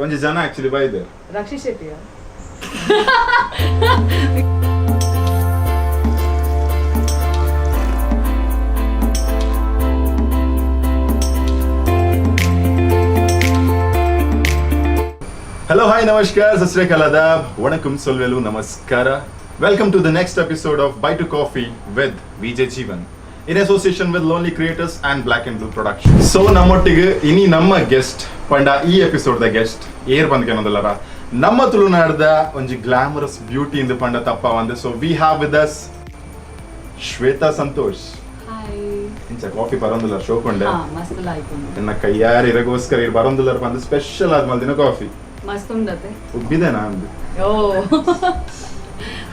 ಒಂಜಿ ಜನ actually ಬೈದೆ. Rakshit ಶೆಟ್ಟಿಯ? Hello, hi, ನಮಸ್ಕಾರ, ಸತ್ ಶ್ರೀ ಅಕಾಲ್, ಆದಾಬ್, ವಣಕಂ, ಸೊಲ್ವೆಲು, ನಮಸ್ಕಾರ. Welcome to the next episode of Buy Two Coffee with VJ Jeevan in association with Lonely Creators and Black and Blue Production. So ನಮ್ಮೊಟ್ಟಿಗೆ ಇನಿ ನಮ್ಮ guest ಪಂಡ, ಈ ಎಪಿಸೋಡ್ the guest ಏರ್ ಬಂದ್ಕೆನದಲ್ಲರ, ನಮ್ಮ ತುಳುನಾಡ್ದ ಒಂಜಿ ಗ್ಲಾಮರಸ್ ಬ್ಯೂಟಿ ಇಂದು ಪಂಡ ತಪ್ಪ ಒಂದು. So we have with us Shweta Santosh. Hi. ಇಂಚ ಕಾಫಿ ಬರೋಂದಿಲ್ಲ ಶೋಕೊಂಡೆ. ಹಾ, ಮಸ್ತ್ ಲಾಯ್ಕ್ ಉಂಡು. ನನ್ನ ಕೈಯಾರ ಇರಗೋಸ್ಕರ ಇರ್ ಬರೋಂದಿಲ್ಲ ಬಂದು ಸ್ಪೆಷಲ್ ಆದ ಮಲ್ದಿನ ಕಾಫಿ. ಮಸ್ತ್ ಉಂಡತೆ. ಉಬ್ಬಿದೆ ನಾನು. ಓ,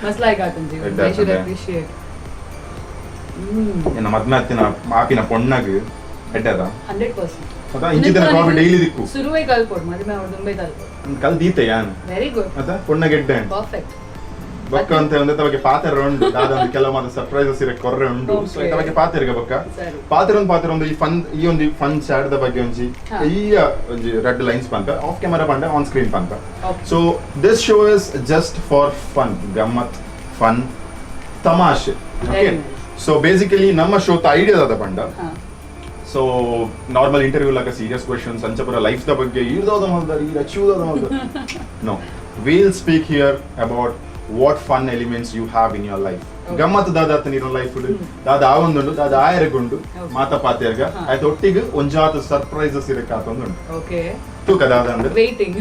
ಮಸ್ತ್ ಲಾಯ್ಕ್ ಆತುಂಡು ಜೀವನ್. I should appreciate. ಎನ್ನ ಮದ್ಮೆ ಹತ್ತಿನ ಮಾಪಿನ ಪೊಣ್ಣಗ್ ಎಡ್ಡದ. 100%. ಅದ ಇಂಚಿನ ಕಾಫಿ ಡೈಲಿ ದಿಕ್ಕು. ಸುರುವೆ ಕಲ್ಪೊಡು, ಮದುವೆ ಅವ್ರು ದುಂಬೆ ಕಲ್ಪೊಡು. ಕಲ್ ದೀತೆ ಯಾನ್. Very good. ಅದ ಪೊಣ್ಣಗೆಡ್ಡೆ. ಪರ್ಫೆಕ್ಟ್. ಬೊಕ್ಕ ಅಂತ ಒಂದೇ ಬಗ್ಗೆ ಪಾತೆರ ಉಂಡು, ದಾದ ಒಂದು ಕೆಲವು ಮಾತ್ರ ಸರ್ಪ್ರೈಸಸ್ ಇರ ಕೊರ್ರೆ ಉಂಡು. ಸೊ Okay. ಇತ ಬಗ್ಗೆ ಪಾತೆರ್ಗ ಬೊಕ್ಕ. ಸರಿ. ಪಾತೆರೊಂದು ಪಾತೆರೊಂದು ಈ ಫನ್, ಈ ಒಂದು ಫನ್ ಚಾಟ್ the ಬಗ್ಗೆ ಒಂಜಿ ಈ ಒಂಜಿ ರೆಡ್ ಲೈನ್ಸ್ ಪಂಪ, ಆಫ್ ಕ್ಯಾಮರಾ ಪಂಡ, ಆನ್ ಸ್ಕ್ರೀನ್ ಪಂಪ. So this show is just for fun, ಗಮ್ಮತ್, ಫನ್, ತಮಾಷೆ. Very okay. nice. So basically ನಮ್ಮ ಶೋತ ಐಡಿಯಾದ ಪಂಡ, ಸೊ ನಾರ್ಮಲ್ ಇಂಟರ್ವ್ಯೂ ಲಕ ಸೀರಿಯಸ್ ಕ್ವೆಶನ್ಸ್ ಅಂಚಪುರ ಲೈಫ್ the ಬಗ್ಗೆ ಈರ್ದೋದ ಮಲ್ದಾರ್ ಈ ಅಚೀವ್ದಾದ ಮಲ್ದಾರ್, no, we'll speak here about what fun elements you have in your life. ಗಮ್ಮತ್ ದಾದ ನೀರು ಲೈಫ್ ದಾದ ಆವೊಂದುಂಡು, ದಾದ ಆಯರಗುಂಡು. ಮಾತ ಪಾತೆರ್ಗ. ಆಯ್ತು, ಒಟ್ಟಿಗೆ ಒಂಜಾತ ಸರ್ಪ್ರೈಸಸ್ ಇರಕಾತೊಂದುಂಡು. ತೂಕ ದಾದ ಅಂದ್ರೆ. ವೇಟಿಂಗ್.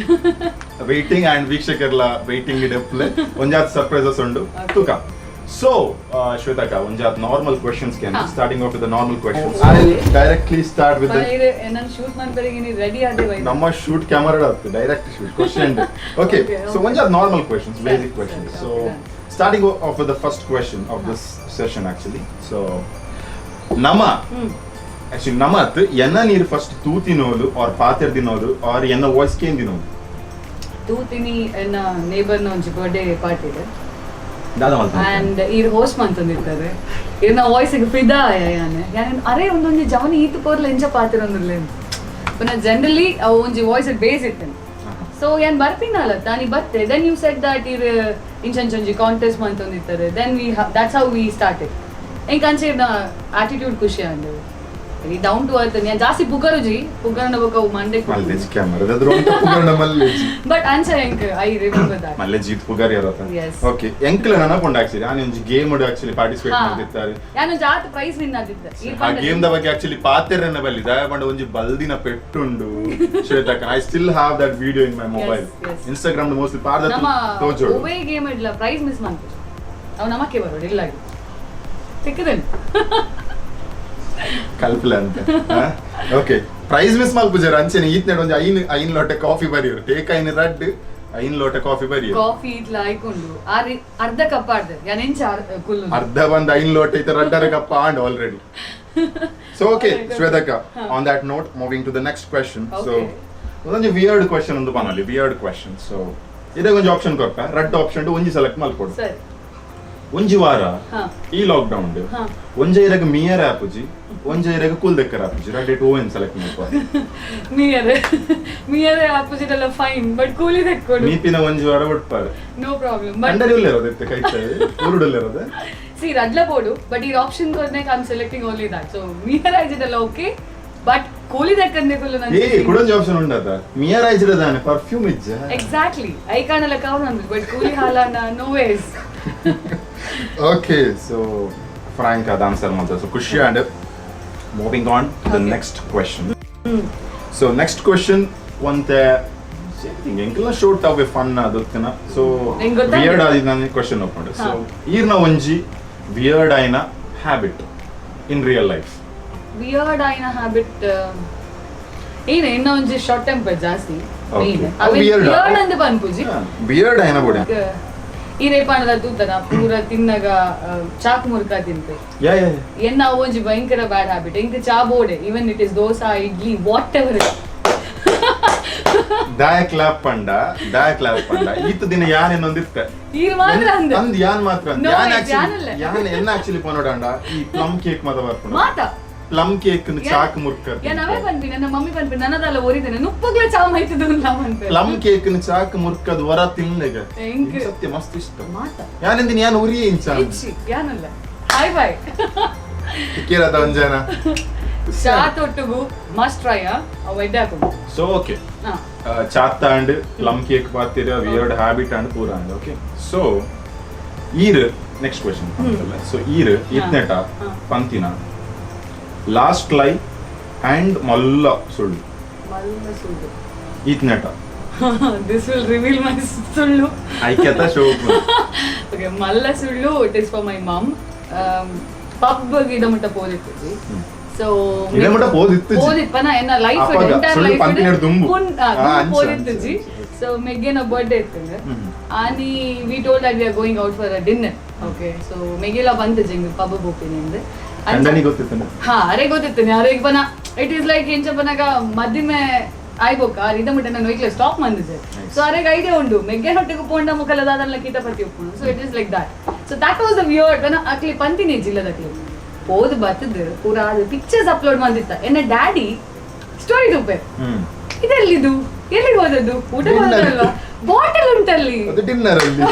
ವೇಟಿಂಗ್ ಅಂಡ್ ವೀಕ್ಷಕರ್ಲ ವೇಟಿಂಗ್ ಇಡಪ್ಲೆ ಒಂಜಾತ್ ಸರ್ಪ್ರೈಸಸ್ ಉಂಡು. ತೂಕ. ಸೊ ಶ್ವೇತಕ, ಒಂಜಾತ್ normal questions can starting off with normal questions. I directly start with ನಾನು ಶೂಟ್ ಮಾಡ್ಬರಿಗೆ ನೀ ರೆಡಿ ಆದೆ ವೈ. ನಮ್ಮ shoot camera direct shoot question, okay? Okay, so okay. ಒಂಜಾತ್ normal questions, basic questions. ಸರಿ, so okay, done. Starting off with the first question of this session, actually. So ನಮ actually ನಮ ಅತ್ ಎನ್ನ ನೀರು first ತೂತಿನೋಲು ಆರ್ ಪಾತೆರ್ದಿನೋಲು ಆರ್ ಎನ್ನ voice ಕೇಂದಿನೋಲು? ತೂತಿನಿ ಎನ್ನ ನೇಬರ್ನ ಒಂಜಿ ಬರ್ಡೇ ಪಾರ್ಟಿ ಇದೆ. ದಾದ ಮಲ್ತ? ಅಂಡ್ ಈರ್ ಹೋಸ್ಟ್ ಮಂತೊಂದಿರ್ತಾರೆ. ಇರ್ನ ವಾಯ್ಸ್ ಫಿದಾ ಆಯ ಯಾನೆ ಯಾನ್. ಅರೆ, ಒಂದೊಂಜಿ ಜವನಿ ಈತ್ ಪೋರ್ಲ ಎಂಚ ಪಾತಿರೊಂದುಲ್ಲೆ. ಪುನಃ ಜನರಲಿ ಅವು ಒಂಜಿ ವಾಯ್ಸ್ ಬೇಸ್ ಇತ್ತೇನೆ. ಸೊ ಯಾನ್ ಬರ್ಪಿನಲ್ಲ ತಾನಿ ಬತ್ತೆ, then you said that ಇರ್ ಇಂಚಂಚೊಂಜಿ contest ಮಂತೊಂದಿರ್ತಾರೆ. Then we that's how we started. ಎಂಕ್ ಅಂಚೆ ಇರ್ನ ಆಟಿಟ್ಯೂಡ್ ಖುಷಿ ಆಂಡ್ ಡೌನ್ ಟು ಅರ್ತ್. ಯಾನ್ ಜಾಸ್ತಿ ಪುಗರುಜಿ, ಪುಗರನ ಬೊಕ ಅವು ಮಂಡೆ. ಮಲ್ಲೆಜ್ ಕ್ಯಾಮರಾ ಪುಗರ್ನ ಮಲ್ಲೆಜ್. ಬಟ್ ಅಂಚೆ ಎಂಕ್ I remember that. ಮಲ್ಲೆಜ್ ಈತ್ ಪುಗರ್ ಇರತ್ತ. Yes. Okay, ಎಂಕ್ಲ ನೆನಪುಂಡು ಆಕ್ಚುಲಿ, ನಾನು ಒಂಜಿ ಗೇಮ್ ಆಕ್ಚುಲಿ ಪಾರ್ಟಿಸಿಪೇಟ್ ಮಾಡ್ತಿತ್ತಾರೆ. ಯಾನ್ ಒಂಜಿ ಆತ್ ಪ್ರೈಸ್ ವಿನ್ ಆದಿತ್ತೆ. ಆ ಗೇಮ್ the ಬಗ್ಗೆ ಆಕ್ಚುಲಿ ಪಾತೆರನ್ನ ಬಲ್ಲಿ ದಾಯ ಪಂಡ ಒಂಜಿ ಬಲ್ದಿನ ಪೆಟ್ಟುಂಡು ಶ್ವೇತಕ್ಕ. I still have that video in my mobile. Instagram mostly ಪಾರ್ದ ನಮ್ಮ ತೋಜೋಡು. ಒವೇ ಗೇಮ್ ಇಡ್ಲ ಪ್ರೈಸ್ ಮಿಸ್ ಮಾಡ್ತಾರೆ ಅವು ನಮಕ್ಕೆ ಬರೋಡು ಇಲ್ಲ ತಿಕ್ಕದೇನು. ಕಲ್ಪಲೆ ಅಂತ. ಓಕೆ, ಪ್ರೈಸ್ ಮಿಸ್ ಮಲ್ಪುಜಾರ. ಅಂಚೆನೆ ಈತ್ನೆಡ್ ಒಂಜಿ ಐನ್ ಐನ್ ಲೋಟೆ ಕಾಫಿ ಬರಿಯರು. ಟೇಕ್ ಐನ್ ರಡ್ಡ್ ಐನ್ ಲೋಟೆ ಕಾಫಿ ಬರಿಯರು. ಕಾಫಿ ಇಟ್ಲ ಆಯ್ಕೊಂಡು ಆರ್ ಅರ್ಧ ಕಪ್ ಆಡ್ದೆ ಯಾನ್ ಎಂಚ ಕುಲ್ಲು. ಅರ್ಧ ಬಂದ್ ಐನ್ ಲೋಟ ಐತೆ, ರಡ್ಡರ cup and already. So okay ಶ್ವೇತಕ್ಕ, on that note, moving to the next question. So ಒಂದೊಂದು ವಿಯರ್ಡ್ ಕ್ವೆಶನ್ ಒಂದು ಪನೊಲಿ, ವಿಯರ್ಡ್ ಕ್ವೆಶನ್. ಸೊ ಇದಾಗ ಒಂಜಿ ಆಪ್ಷನ್ ಕೊರ್ಪ, ರಡ್ಡ್ ಆಪ್ಷನ್ ಒಂಜಿ ಸೆಲೆಕ್ಟ್ ಮಲ್ಕೊಡು. ಸರಿ. ಒಂಜಿ ವಾರ ಈ ಲಾಕ್ ಡೌನ್ ಒಂಜೆ ಇರಗ ಮಿಯರ್ ಆಪುಜಿ, ಒಂಜೆ ಇರಗ ಕೂಲ್ ದೆಕ್ಕರ್ ಆಪುಜಿ. ರಡ್ಡ್ ಇಟ್ಟು ಓಎನ್ ಸೆಲೆಕ್ಟ್ ಮಲ್ಪ? ಮೀಯರೆ ಮೀಯರೆ ಆಪೋಸಿಟ್ ಎಲ್ಲ ಫೈನ್, ಬಟ್ ಕೂಲಿ ತೆಕ್ಕೊಡು. ಮೀಪಿನ ಒಂಜಿ ವಾರ ಉಟ್ಪಾರೆ. ನೋ ಪ್ರಾಬ್ಲಮ್, ಬಟ್ ಅಂಡರ್ ಇರೋದು ಇತ್ತೆ ಕೈತ ಊರುಡಲ್ಲಿರೋದು. ಸಿ, ರಡ್ಲ ಬೋಡು, ಬಟ್ ಈ ಆಪ್ಷನ್ ಕೊರ್ನೆಕ್ I am selecting only that. So ಮೀಯರ್ ಆಯ್ತಿದಲ್ಲ okay, but ಕೂಲಿ ದಕ್ಕಂದೆ ಕುಲ್ಲು. ಏ, ಕುಡೊಂಜಿ ಆಪ್ಷನ್ ಉಂಡದ, ಮಿಯರ್ ಆಯ್ಜಿಡದಾನೆ ಪರ್ಫ್ಯೂಮ್ ಇಜ್ಜ. ಎಕ್ಸಾಕ್ಟ್ಲಿ, I ಕಾಣಲ್ಲ ಕಾವು ನಂದು, ಬಟ್ ಕೂಲಿ ಹಾಲಾನ no ways. Okay, so Frank ಅದ ಆನ್ಸರ್ ಮಾತ್ರ. ಸೊ ಖುಷಿ. And moving on to the next question. So next question ಒಂತೆ ಎಂಕಲ್ನ ಶೋಟ್ ಅವೇ ಫನ್ ಅದೊತ್ತಿನ. ಸೊ ಎಂಕ್ ಗೊತ್ತಾಂಡ್. Weird ಆದಿನ question ಒಪ್ಪಂಡು. ಸೊ ಈರ್ನ ಒಂಜಿ ವಿಯರ್ಡ್ ಆಯ್ನ habit in real life? Weird ಆಯ್ನ habit ಏನ, ಇನ್ನ ಒಂಜಿ ಶಾರ್ಟ್ ಟೆಂಪರ್ ಜಾಸ್ತಿ. ಅವು weird ಆ? ವಿಯರ್ಡ್ ಅಂದ್ ಪನ್ಪುಜಿ. ವಿಯರ್ಡ್ ಆಯ್ನ ಬೋಡೆ. ಈ ರೇಪಾಣದ ತೂತನ ಪೂರ ತಿನ್ನಗ ಚಾಕ್ ಮುರ್ಕ ತಿಂತೆ. ಯಾ ಯಾ ಎನ್ನ ಅವು ಒಂಜಿ ಭಯಂಕರ ಬ್ಯಾಡ್ ಹ್ಯಾಬಿಟ್. ಎಂಕ್ ಚಾ ಬೋಡೆ, even it is dosa, idli, whatever. ದಾಯ ಕ್ಲಾಪ್ ಪಂಡ, ದಾಯ ಕ್ಲಾಪ್ ಪಂಡ, ಈತ ದಿನ ಯಾನ್ ಇನ್ನೊಂದಿತ್ತೆ. ಈರ್ ಮಾತ್ರ ಅಂದ. ಅಂದ್ ಯಾನ್ ಮಾತ್ರ ಅಂದ್. No, ಯಾನ್ it's actually ಯಾನಲ್ಲ. ಯಾನ್ ಎನ್ನ ಆಕ್ಚುಲಿ ಪನೋಡಂಡ ಈ ಪ್ಲಮ್ ಕೇಕ್ ಮಾತ ಬರ್ಪುಂಡು. ಮಾತ Plum cake ಚಾಕ್ ಮುರ್ಕ. ಯಾನ್ ಅವೇ ಪನ್ಪಿ, ನನ್ನ ಮಮ್ಮಿ ಪನ್ಪಿ, ನನ್ನದಲ್ಲ ಒರಿದೇನೆ ನುಪ್ಪಗ್ಲ ಚಾ ಮೈತದ ಉಲ್ಲ ಪನ್ಪೆ. ಪ್ಲಮ್ ಕೇಕ್ ಚಾಕ್ ಮುರ್ಕದ್ ವರ ತಿನ್ಲೆಗ. ಎಂಕ್ ಸತ್ಯ ಮಸ್ತ್ ಇಷ್ಟ. ಮಾತ ಯಾನೆಂದಿನ ಯಾನ್ ಉರಿ ಇಂಚ. ಇಚ್ಚಿ ಯಾನಲ್ಲ, ಹಾಯ್ ಬಾಯ್. ಕೇರತ ಒಂಜನ. ಚಾ ತೊಟ್ಟುಗು ಮಸ್ಟ್ ಟ್ರೈ. ಅವು ಎಡ್ಡೆ ಹಾಕೊಂಡು. ಸೊ ಓಕೆ, ಹಾ. ಚಾತ್ತ and plum cake ಪಾತಿರ, weird habit and ಪೂರ and okay. So ಈರ್ next question. So ಈರ್ ಇತ್ನೆಟ ಪಂತಿನ last lie and ಮಲ್ಲ ಸುಳ್ಳು. ಮಲ್ಲ ಸುಳ್ಳು. ಇತ್ನೆಟ. This will reveal my ಸುಳ್ಳು. ಐಕ್ಯತ ಶೋ. ಓಕೆ, ಮಲ್ಲ ಸುಳ್ಳು, it is for my mum. Pub ಇದ ಮುಟ್ಟ ಪೋದಿತ್ತಿಜಿ. ಸೊ ಇದ ಮುಟ್ಟ ಪೋದಿತ್ತಿಜಿ. ಪೋದಿಪ್ಪನ ಎನ್ನ ಲೈಫ್ ಅಪಗ ಎಂಟೈರ್ ಸುಳ್ಳು ಲೈಫ್ ಪಂತಿನೆಡ್ ದುಂಬು. ಅಂಚ, ಪೋದಿತ್ತಿಜಿ. ಅಂಚ, ಅಂಚ. ಸೊ ಮೆಗ್ಗೆನ ಬರ್ಡೇ ಇತ್ತಂಗೆ ಆನಿ we told that we are going out for a dinner, okay? So ಮೆಗೆಲ ಬಂತಜಿ ಹಿಂಗ್ ಪಬ್ ಪೋಪಿನಿಂದ. ಕಂಡನಿ ಗೊತ್ತಿತ್ತು? ಹಾ, ಅರೆ ಗೊತ್ತಿತ್ತು. ಅರೆಗ್ ಬನ it is like ಎಂಚ ಬನಗ ಮದ್ದಿಮೆ ಆಯ್ಬೋಕ ಇದ ಮುಟ್ಟ ನಾನು ಒಯ್ಕ್ಲೆ ಸ್ಟಾಪ್ ಮಂದಿಜೆ. ಸೊ ಅರೆಗ್ ಐಡಿಯಾ ಉಂಡು, ಮೆಗ್ಗೆ ಹೊಟ್ಟೆಗೆ ಪೋಂಡ ಮುಖಲ ದಾದಲ್ಲ ಕಿಟಪತಿ ಉಪ್ಪುಂಡು. So it is like that. So that was the weird ಬನ. ಅಕ್ಲಿ ಪಂತಿನಿ ಜಿಲ್ಲದಕ್ಲಿ ಪೋದು ಬತ್ತದ ಪೂರ ಅದು ಪಿಕ್ಚರ್ಸ್ ಅಪ್ಲೋಡ್ ಮಂದಿತ್ತ. ಎನ್ನ ಡ್ಯಾಡಿ ಸ್ಟೋರಿ ತುಪ್ಪೆ. ಇದೆಲ್ಲಿದು, ಎಲ್ಲಿಗೆ ಹೋದದ್ದು, ಊಟ ಹೋದಲ್ವಾ, ಬಾಟಲ್ ಉಂಟಲ್ಲಿ. ಅದು ಡಿನ್ನರ್ ಅಲ್ಲಿ.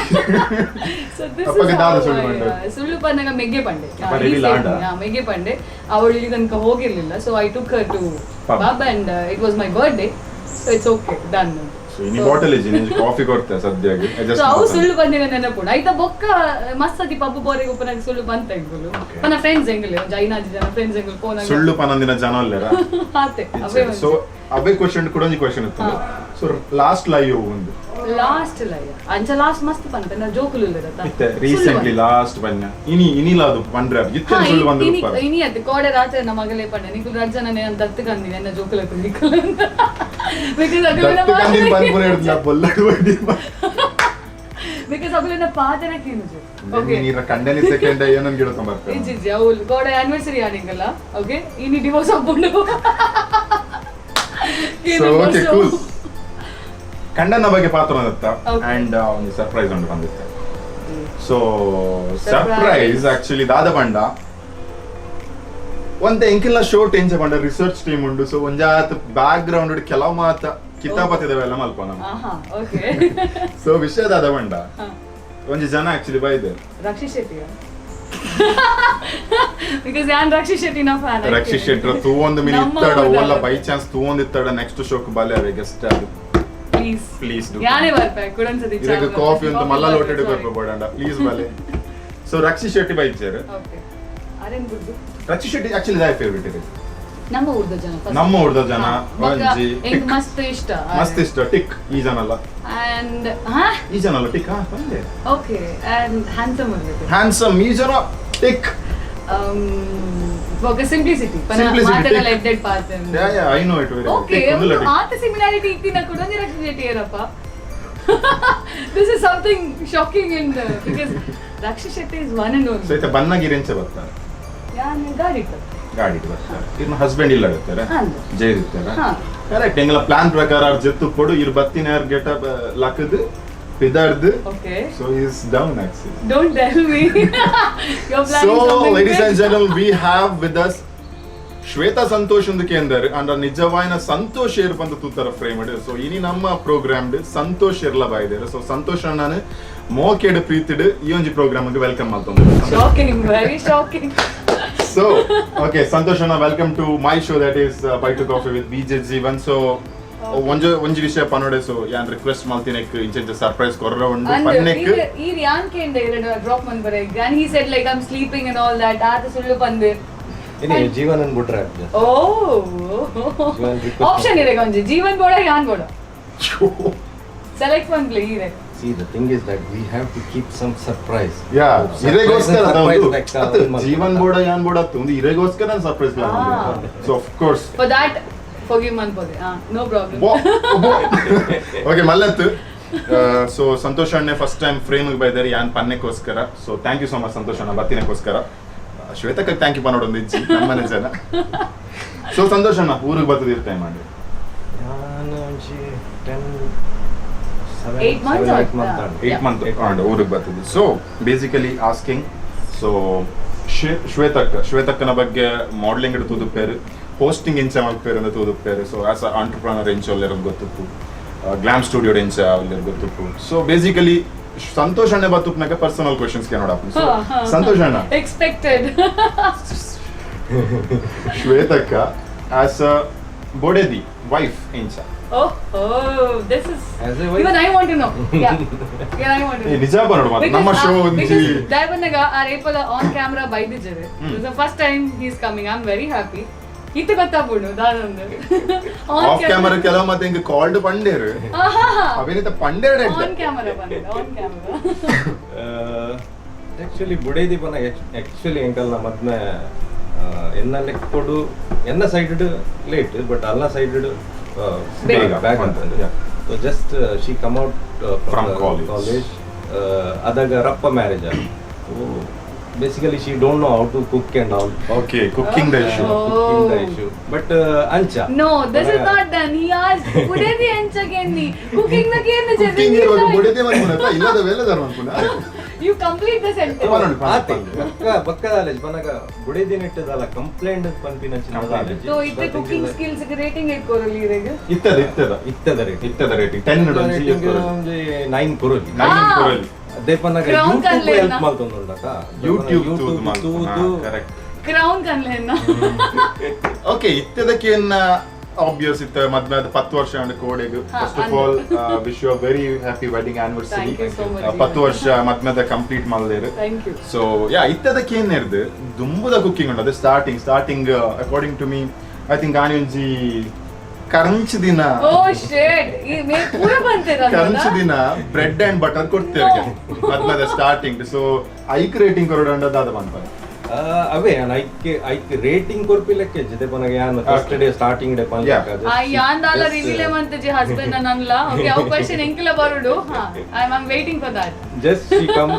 ಸೊ this ಅಪ್ಪಗೆ ದಾದ ಸುಳ್ಳು ಪಂಡೆ? ಸುಳ್ಳು ಪನ್ನಗ ಮೆಗ್ಗೆ ಪಂಡೆ. ಅಪ್ಪ reveal ಆಂಡ? ಮೆಗ್ಗೆ ಪಂಡೆ. ಅವಳು ಇಲ್ಲಿ ತನಕ ಹೋಗಿರ್ಲಿಲ್ಲ, so I took her to Pub. Pub and it was my birthday, so it's okay, done. So ಇನಿ ಬಾಟಲ್ ಇಜ್ಜಿ, ನಿಂಜಿ ಕಾಫಿ ಕೊಡ್ತೆ ಸದ್ಯಗೆ. ಸೊ ಅವು ಸುಳ್ಳು ಬಂದಿನ ನೆನಪುಂಡು ಆಯ್ತಾ. ಬೊಕ್ಕ ಮಸ್ತ್ ಪಬ್ಬು ಬೋರಿಗೆ ಉಪ್ಪನಾಗ ಸುಳ್ಳು ಬಂತ ಎಂಗುಲು. ಪನ ಫ್ರೆಂಡ್ಸ್ ಎಂಗುಲು ಒಂಜಿ ಐನಾಜಿ ಜನ ಫ್ರೆಂಡ್ಸ್ ಎಂಗುಲು ಪೋನಾಗ. ಸುಳ್ಳು ಪನಂದಿನ ಜನ ಅಲ್ಲೇರ. ಆತೆ ಅವೇ. ಸೊ ಅವೇ ಕ್ವಶನ್ ಕೂಡ ಒಂಜಿ ಕ್ವಶನ್ ಇತ್ತು. ಸೊ ಲಾಸ್ಟ್ ಲೈ ಒಂದು. ಲಾಸ್ಟ್ ಲೈ ಅಂಚ ಲಾಸ್ಟ್ ಮಸ್ತ್ ಪಂತ ನಾ ಜೋಕುಲು ಇತ್ತೆ ರೀಸೆಂಟ್ಲಿ ಲಾಸ್ಟ್ ಬನ್ನ ಇನಿ ಇನಿಲ ಅದು ಪಂಡ್ರೆ ಇತ್ತೆ ಸುಳ್ಳು ಬಂದು ಉಪ್ಪರ. ಇನಿ ಅತ್ತೆ ಕೋಡೆ ರಾತ್ರಿ ನಮ್ಮ ಮಗಲೇ ಪಂಡೆ, ನಿಕುಲ್ ರಜ್ಜನ ನಾನು ದತ್ತು ಕಂದಿನಿ ಎನ್ನ ಜೋಕುಲ ನಿಕುಲ್, because ದತ್ತು ಕಂದಿನ ಪನ್ಪುನ ಹಿಡ್ದ್ಲ ಬೊಲ್ಲಡು. Because ಅಗುಲೆನ ಪಾತೆರ ಕೇನುಜು, ಓಕೆ? ನೀರ ಕಂಡನಿ ಸೆಕೆಂಡ್ ಏನೊಂದು ಗಿಡ ಬರ್ತಾರೆ. ಇಜ್ಜಿ ಇಜ್ಜಿ, ಅವು ಗೋಡೆ ಆನಿವರ್ಸರಿ ಆನಿಂಗಲ್ಲ, ಓಕೆ? ಇನಿ ಡಿವೋರ್ಸ್ ಆಪುಂಡು. So okay, cool. ಕಂಡನ ಬಗ್ಗೆ ಪಾತ್ರ ಬಂದಿತ್ತ. Okay. And ಒಂದು ಸರ್ಪ್ರೈಸ್ ಉಂಟು ಬಂದಿತ್ತು. So surprise actually ದಾದ ಪಂಡ ಒಂತೆ ಎಂಕಿಲ್ನ ಶೋ ಟೆನ್ಷನ್ ಪಂಡ ರಿಸರ್ಚ್ ಟೀಮ್ ಉಂಡು. ಸೊ ಒಂಜಾತ್ ಬ್ಯಾಕ್ ಗ್ರೌಂಡ್ ಕೆಲವು ಮಾತ ಕಿತಾಪತಿದವೆಲ್ಲ ಮಲ್ಪ ನಮ್ಮ. ಆಹಾ, ಓಕೆ. ಸೊ ವಿಷಯ ದಾದ ಪಂಡ, ಒಂಜಿ ಜನ ಆಕ್ಚುಲಿ ಬೈದೆ. ರಕ್ಷಿತ್ ಶೆಟ್ಟಿ, because ಯಾನ್ ರಕ್ಷಿತ್ ಶೆಟ್ಟಿನ ಫ್ಯಾನ್. ರಕ್ಷಿತ್ ಶೆಟ್ಟಿ ತೂವೊಂದು ಮಿನಿ ಇತ್ತಡ ಓಲ್ಲ ಬೈ ಚಾನ್ಸ್ ತೂವೊಂದು ಇತ್ತಡ ನೆಕ್ಸ್ಟ್ ಶೋಕ್ ಬಾಲೆ ಅವೆ ಗೆಸ್ಟ್ ಅದು. Please. Please do. ಯಾನೇ ಬರ್ಪೆ ಕುಡನ್ಸತಿ. ಇದಕ್ಕೆ ಕಾಫಿ ಅಂತ ಮಲ್ಲ ಲೋಟೆಡ್ ಕೊರ್ಪ ಬೋಡಂಡ, ಪ್ಲೀಸ್ ಬಾಲೆ. ಸೊ ರಕ್ಷಿತ್ ಶೆಟ್ಟಿ ಬೈಚೇರು. ಓಕೆ, ಅರೇನ್ ಗುಡ್ಡು. ರಕ್ಷಿತ್ ಶೆಟ್ಟಿ ಆಕ್ಚುಲಿ ದಾಯ ಫೇವರೇಟ್ ಇದೆ. ನಮ್ಮ ಊರ್ದ ಜನ first. ನಮ್ಮ ಊರ್ದ ಜನ. ಹಾ, ಬೊಕ್ಕ ಒಂಜಿ ಎಂಕ್ ಟಿಕ್. ಮಸ್ತ್ ಇಷ್ಟ. ಮಸ್ತ್ ಇಷ್ಟ ಟಿಕ್ ಈ ಜನ ಅಲ್ಲ. ಅಂಡ್ ಹಾ. ಈ ಜನ ಅಲ್ಲ ಟಿಕ್, ಹಾ ಬಂದೆ. Okay, and handsome ಉಲ್ಲೆರ್. Handsome ಈ ಜನ ಟಿಕ್. ಬೊಕ್ಕ ಸಿಂಪ್ಲಿಸಿಟಿ ಪನ Simplicity, ಮಾತೆಲ್ಲ tick. ಎಡ್ಡೆಡ್ path. Yeah, I know it very. Okay. ಆತ ಸಿಮಿಲಾರಿಟಿ ಇತ್ತಿನ ಕುಡೊಂಜಿ ರಕ್ಷಿತ್ ಶೆಟ್ಟಿ ಏನಪ್ಪ. This is something shocking in because Rakshit Shetty is one and so only. ಇತ್ತ ಬನ್ನಗಿರೆಂಚ ಬರ್ತಾರೆ? ಯಾನ್ ಗಾಡಿ ಇತ್ತು. ಗಾಡಿ ಬರ್ತಾರೆ. ಇನ್ನು ಹಸ್ಬೆಂಡ್ ಇಲ್ಲ ಇರ್ತಾರೆ. ಹಾ. ಜೈ ಇರ್ತಾರೆ. ಹಾ. ಕರೆಕ್ಟ್. ಎಂಗಲ ಪ್ಲಾನ್ ಪ್ರಕಾರ ಅವ್ರ ಜೊತೆ ಕೊಡು ಇರ್ ಬತ್ತಿನ gate ಲಕ್ಕದು ಪಿದಾರ್ದು. Okay. So is down actually. Don't tell me you are so planning something. Ladies and gentle, we have with us Shweta Santosh ಒಂದು ಕೇಂದ್ರ ಅಂಡ್ ನಿಜವಾಯಿನ ಸಂತೋಷ್ ಏರ್ ಬಂದು ತೂತರ ಫ್ರೇಮ್. ಸೊ ಇನಿ ನಮ್ಮ ಪ್ರೋಗ್ರಾಮ್ ಸಂತೋಷ್ ಇರ್ಲ ಬಾಯಿದೇರು. ಸೊ ಸಂತೋಷ್ ಅಣ್ಣನ ಮೋಕೆಡ್ ಪ್ರೀತಿಡ್ ಈ ಒಂಜಿ ಪ್ರೋಗ್ರಾಮ್ welcome ಮಾಡ್ತೊಂದು. Shocking, very shocking. So okay Santosh ಅಣ್ಣ, welcome to my show, that is Bite to Coffee with VJ Jeevan. So ಒಂಜಿ ಒಂಜಿ ವಿಷಯ ಪನೋಡೆ. ಸೊ ಯಾನ್ ರಿಕ್ವೆಸ್ಟ್ ಮಲ್ತಿನೆಕ್ ಇಂಚ ಸರ್ಪ್ರೈಸ್ ಕೊರ್ರ ಉಂಡು ಪನ್ನೆಕ್. ಈರ್ ಯಾನ್ ಕೇಂದ್ರ ಎರಡು ಡ್ರಾಪ್ ಮಂದ್ ಬರೆ, and he said like, I'm sleeping and all that. ಆತ ಸುಳ್ಳು ಬಂದು. ಏನೇ ಜೀವನನ್ ಬಿಟ್ರೆ ಓ. ಜೀವನ್ request. Option ಇದೆ ಒಂಜಿ ಜೀವನ್ ಬೋಡ ಯಾನ್ ಬೋಡ ಸೆಲೆಕ್ಟ್ ಒನ್ ಪ್ಲೇ ಈರೆ. See, the thing is that we have to keep some surprise. Yeah, ಇರೆಗೋಸ್ಕರ surprise. ಅದು ಜೀವನ್ ಬೋಡ ಯಾನ್ ಬೋಡ ಒಂದು ಇರೆಗೋಸ್ಕರ surprise plan. So of course for that forgive ಮನ್ಪೋದೆ, ha, no problem. Okay ಮಲ್ಲತ್ತು. So Santosh ಅಣ್ಣೆ first time frame ಬೈದಾರೆ ಯಾನ್ ಪನ್ನೆಕ್ಕೋಸ್ಕರ. So thank you so much Santosh ಅಣ್ಣ ಬತ್ತಿನಕ್ಕೋಸ್ಕರ. ಶ್ವೇತಕ್ಕೆ thank you ಪನ್ನೋಡೊಂದು ಇಜ್ಜಿ ನಮ್ಮನೆ ಜನ. ಸೊ ಸಂತೋಷ್ ಅಣ್ಣ, ಊರಿಗೆ ಬರ್ತದೆ ಟೈಮ್ ಮಾಡಿ? ನಾನು ಒಂಜಿ 10 7 8 months 8 or- month. 8 month ಊರಿಗೆ ಬರ್ತದೆ. So basically asking, so ಶ್ವೇತಕ್ಕ, ಶ್ವೇತಕ್ಕನ ಬಗ್ಗೆ ಮಾಡಲಿಂಗ್ ತೂದುಪ್ಪೇರು, ಹೋಸ್ಟಿಂಗ್ ಎಂಚ ಮಲ್ಪೇರು ಅಂತ ತೂದುಪ್ಪೇರು. So as a entrepreneur ಎಂಚ ಒಲ್ಲೆರ್ ಗೊತ್ತುಪ್ಪು, ಗ್ಲಾಮ್ ಸ್ಟುಡಿಯೋ ಎಂಚ ಒಲ್ಲೆರ್ ಗೊತ್ತುಪ್ಪು. ಸೊ ಬೇಸಿಕಲಿ ಸಂತೋಷ್ ಅಣ್ಣ ಬತ್ತುಪ್ನಾಗ ಪರ್ಸನಲ್ ಕ್ವಶನ್ಸ್ ನೋಡಪ್ಪ. ಸೊ ಸಂತೋಷ್ ಅಣ್ಣ, ಎಕ್ಸ್ಪೆಕ್ಟೆಡ್. ಶ್ವೇತಕ್ಕ ಆಸ್ ಅ ಬೊಡೆದಿ, ವೈಫ್ ಎಂಚ? Oh, oh, this is As a wife? Even I want to know. Yeah, yeah, I want to ಏ, know. ನಿಜ ನೋಡು ಮಾತು. ನಮ್ಮ ಶೋ ಒಂಜಿ ದಯಬನ್ನಗ ಆ ರೇಪಲ ಆನ್ camera ಬೈದಿದ್ದಾರೆ. This the first time he is coming. I am very happy. ಇತ್ತು ಗೊತ್ತಾಗ್ಬಿಡು ದಾದೊಂದು. Of camera ಕೆಲವು ಮತ್ತೆ ಹಿಂಗ್ ಕಾಲ್ಡ್ ಪಂಡೇರು ಅಭಿನೇತ ಪಂಡೇರ್. ಆನ್ ಕ್ಯಾಮರಾ ಬಂದಿದೆ, on camera. Actually ಬುಡೇದಿ ಪನ ಆಕ್ಚುಲಿ ಎಂಕಲ್ನ ಮದ್ಮೆ ಎನ್ನ ಲೆಕ್ಕೊಡು ಎನ್ನ side late, but ಅಲ್ಲ ಸೈಡ್ ಬೇಗ. ಬ್ಯಾಕ್ ಅಂತಂದು. So just she come out from college. College ಅದಾಗ ರಪ್ಪ marriage. So basically she don't know how to cook and all. Okay, cooking the issue. Oh. Cooking the issue, but ಅಂಚ. No, this is not done. He asked, "ಬುಡೇದಿ ಎಂಚಗೆನ್ನಿ?" Cooking the ಕೇಂದ್ರ. Cooking ಇರುವಾಗ ಬೊಡೆದಿ ಮನ್ಪುನತ್ತ ಇಲ್ಲದ ವೇಲದಾರ ಮನ್ಪುನ? You complete the sentence. ಪನೊಡು, ಪನೊಡು, ಆತೆ ಪನೊಡು. ಬಕ್ಕ ಬಕ್ಕದಾಲೇಜ್ ಪನಗ ಬುಡೇದಿ ನೆಟ್ಟದಲ್ಲ complaint ಪನ್ಪಿನ Complaint. So ಇತ್ತೆ cooking skills rating ಇಟ್ಕೋರಲಿ ಇರೆಗ್? ಇತ್ತದ, ಇತ್ತದ. ಇತ್ತದ ರೇಟ್. ಇತ್ತದ ರೇಟಿಂಗ್ 10 ಒಂಜಿ 9 ಕೊರೊಲಿ. 9 ಆ. ಕೊರೊಲಿ. ಅದೇ ಪನ್ನಗ Crown YouTube ಕನ್ಲೇನ? Help ಮಲ್ತೊಂದುಂಡತ. YouTube ತೂದು. Correct. Crown ಕನ್ಲೇನ? Okay, ಇತ್ತದಕ್ಕೆ obvious ಇತ್ತ ಮದ್ವೆ ಆದ 10 ವರ್ಷ ಅಂಡ್ ಕೋಡೆಗ್. ಹಾ, first of all, wish you very happy wedding anniversary. Thank you so much. 10 ವರ್ಷ ಮದ್ಮೆದ ಕಂಪ್ಲೀಟ್ ಮಲ್ದೇರು. Thank you. So yeah, ಇತ್ತದಕ್ಕೆ ಏನ್ ಇರ್ದು ದುಂಬುದ ಕುಕ್ಕಿಂಗ್ ಉಂಟು. ಅದೇ starting according to me, I think ಆನಿ ಒಂಜಿ ಕರಂಚ್ ದಿನ. ಓ ಶಿಟ್, ಈ ಮೇ ಪೂರ ಬಂತೇರ. ಕರಂಚ್ ದಿನ bread and butter ಕೊಡ್ತೇವೆ ಮದ್ಮೆದ ಸ್ಟಾರ್ಟಿಂಗ್. ಸೊ ಐಕ್ ರೇಟಿಂಗ್ ಕೊರಡಂಡ ದಾದ ಪನ್ಪರೆ? ಅವೇ ಯಾನ್ ಐಕ್ ಐಕ್ ರೇಟಿಂಗ್ ಕೊರ್ಪಿ ಲೆಕ್ಕ ಜೊತೆ ಪನಗ ಯಾನ್ first day starting day ಪನ್ಲೆಕ್ಕ. ಆ ಯಾಂದಾಲ ರಿವೀಲ್ ಮಂತಜಿ ಹಸ್ಬೆಂಡ್ ನನ್ಲ. ಓಕೆ, ಅವು ಕ್ವೆಶ್ಚನ್ ಎಂಕಲ ಬರುಡು. ಹಾ, I am waiting for that. Just she come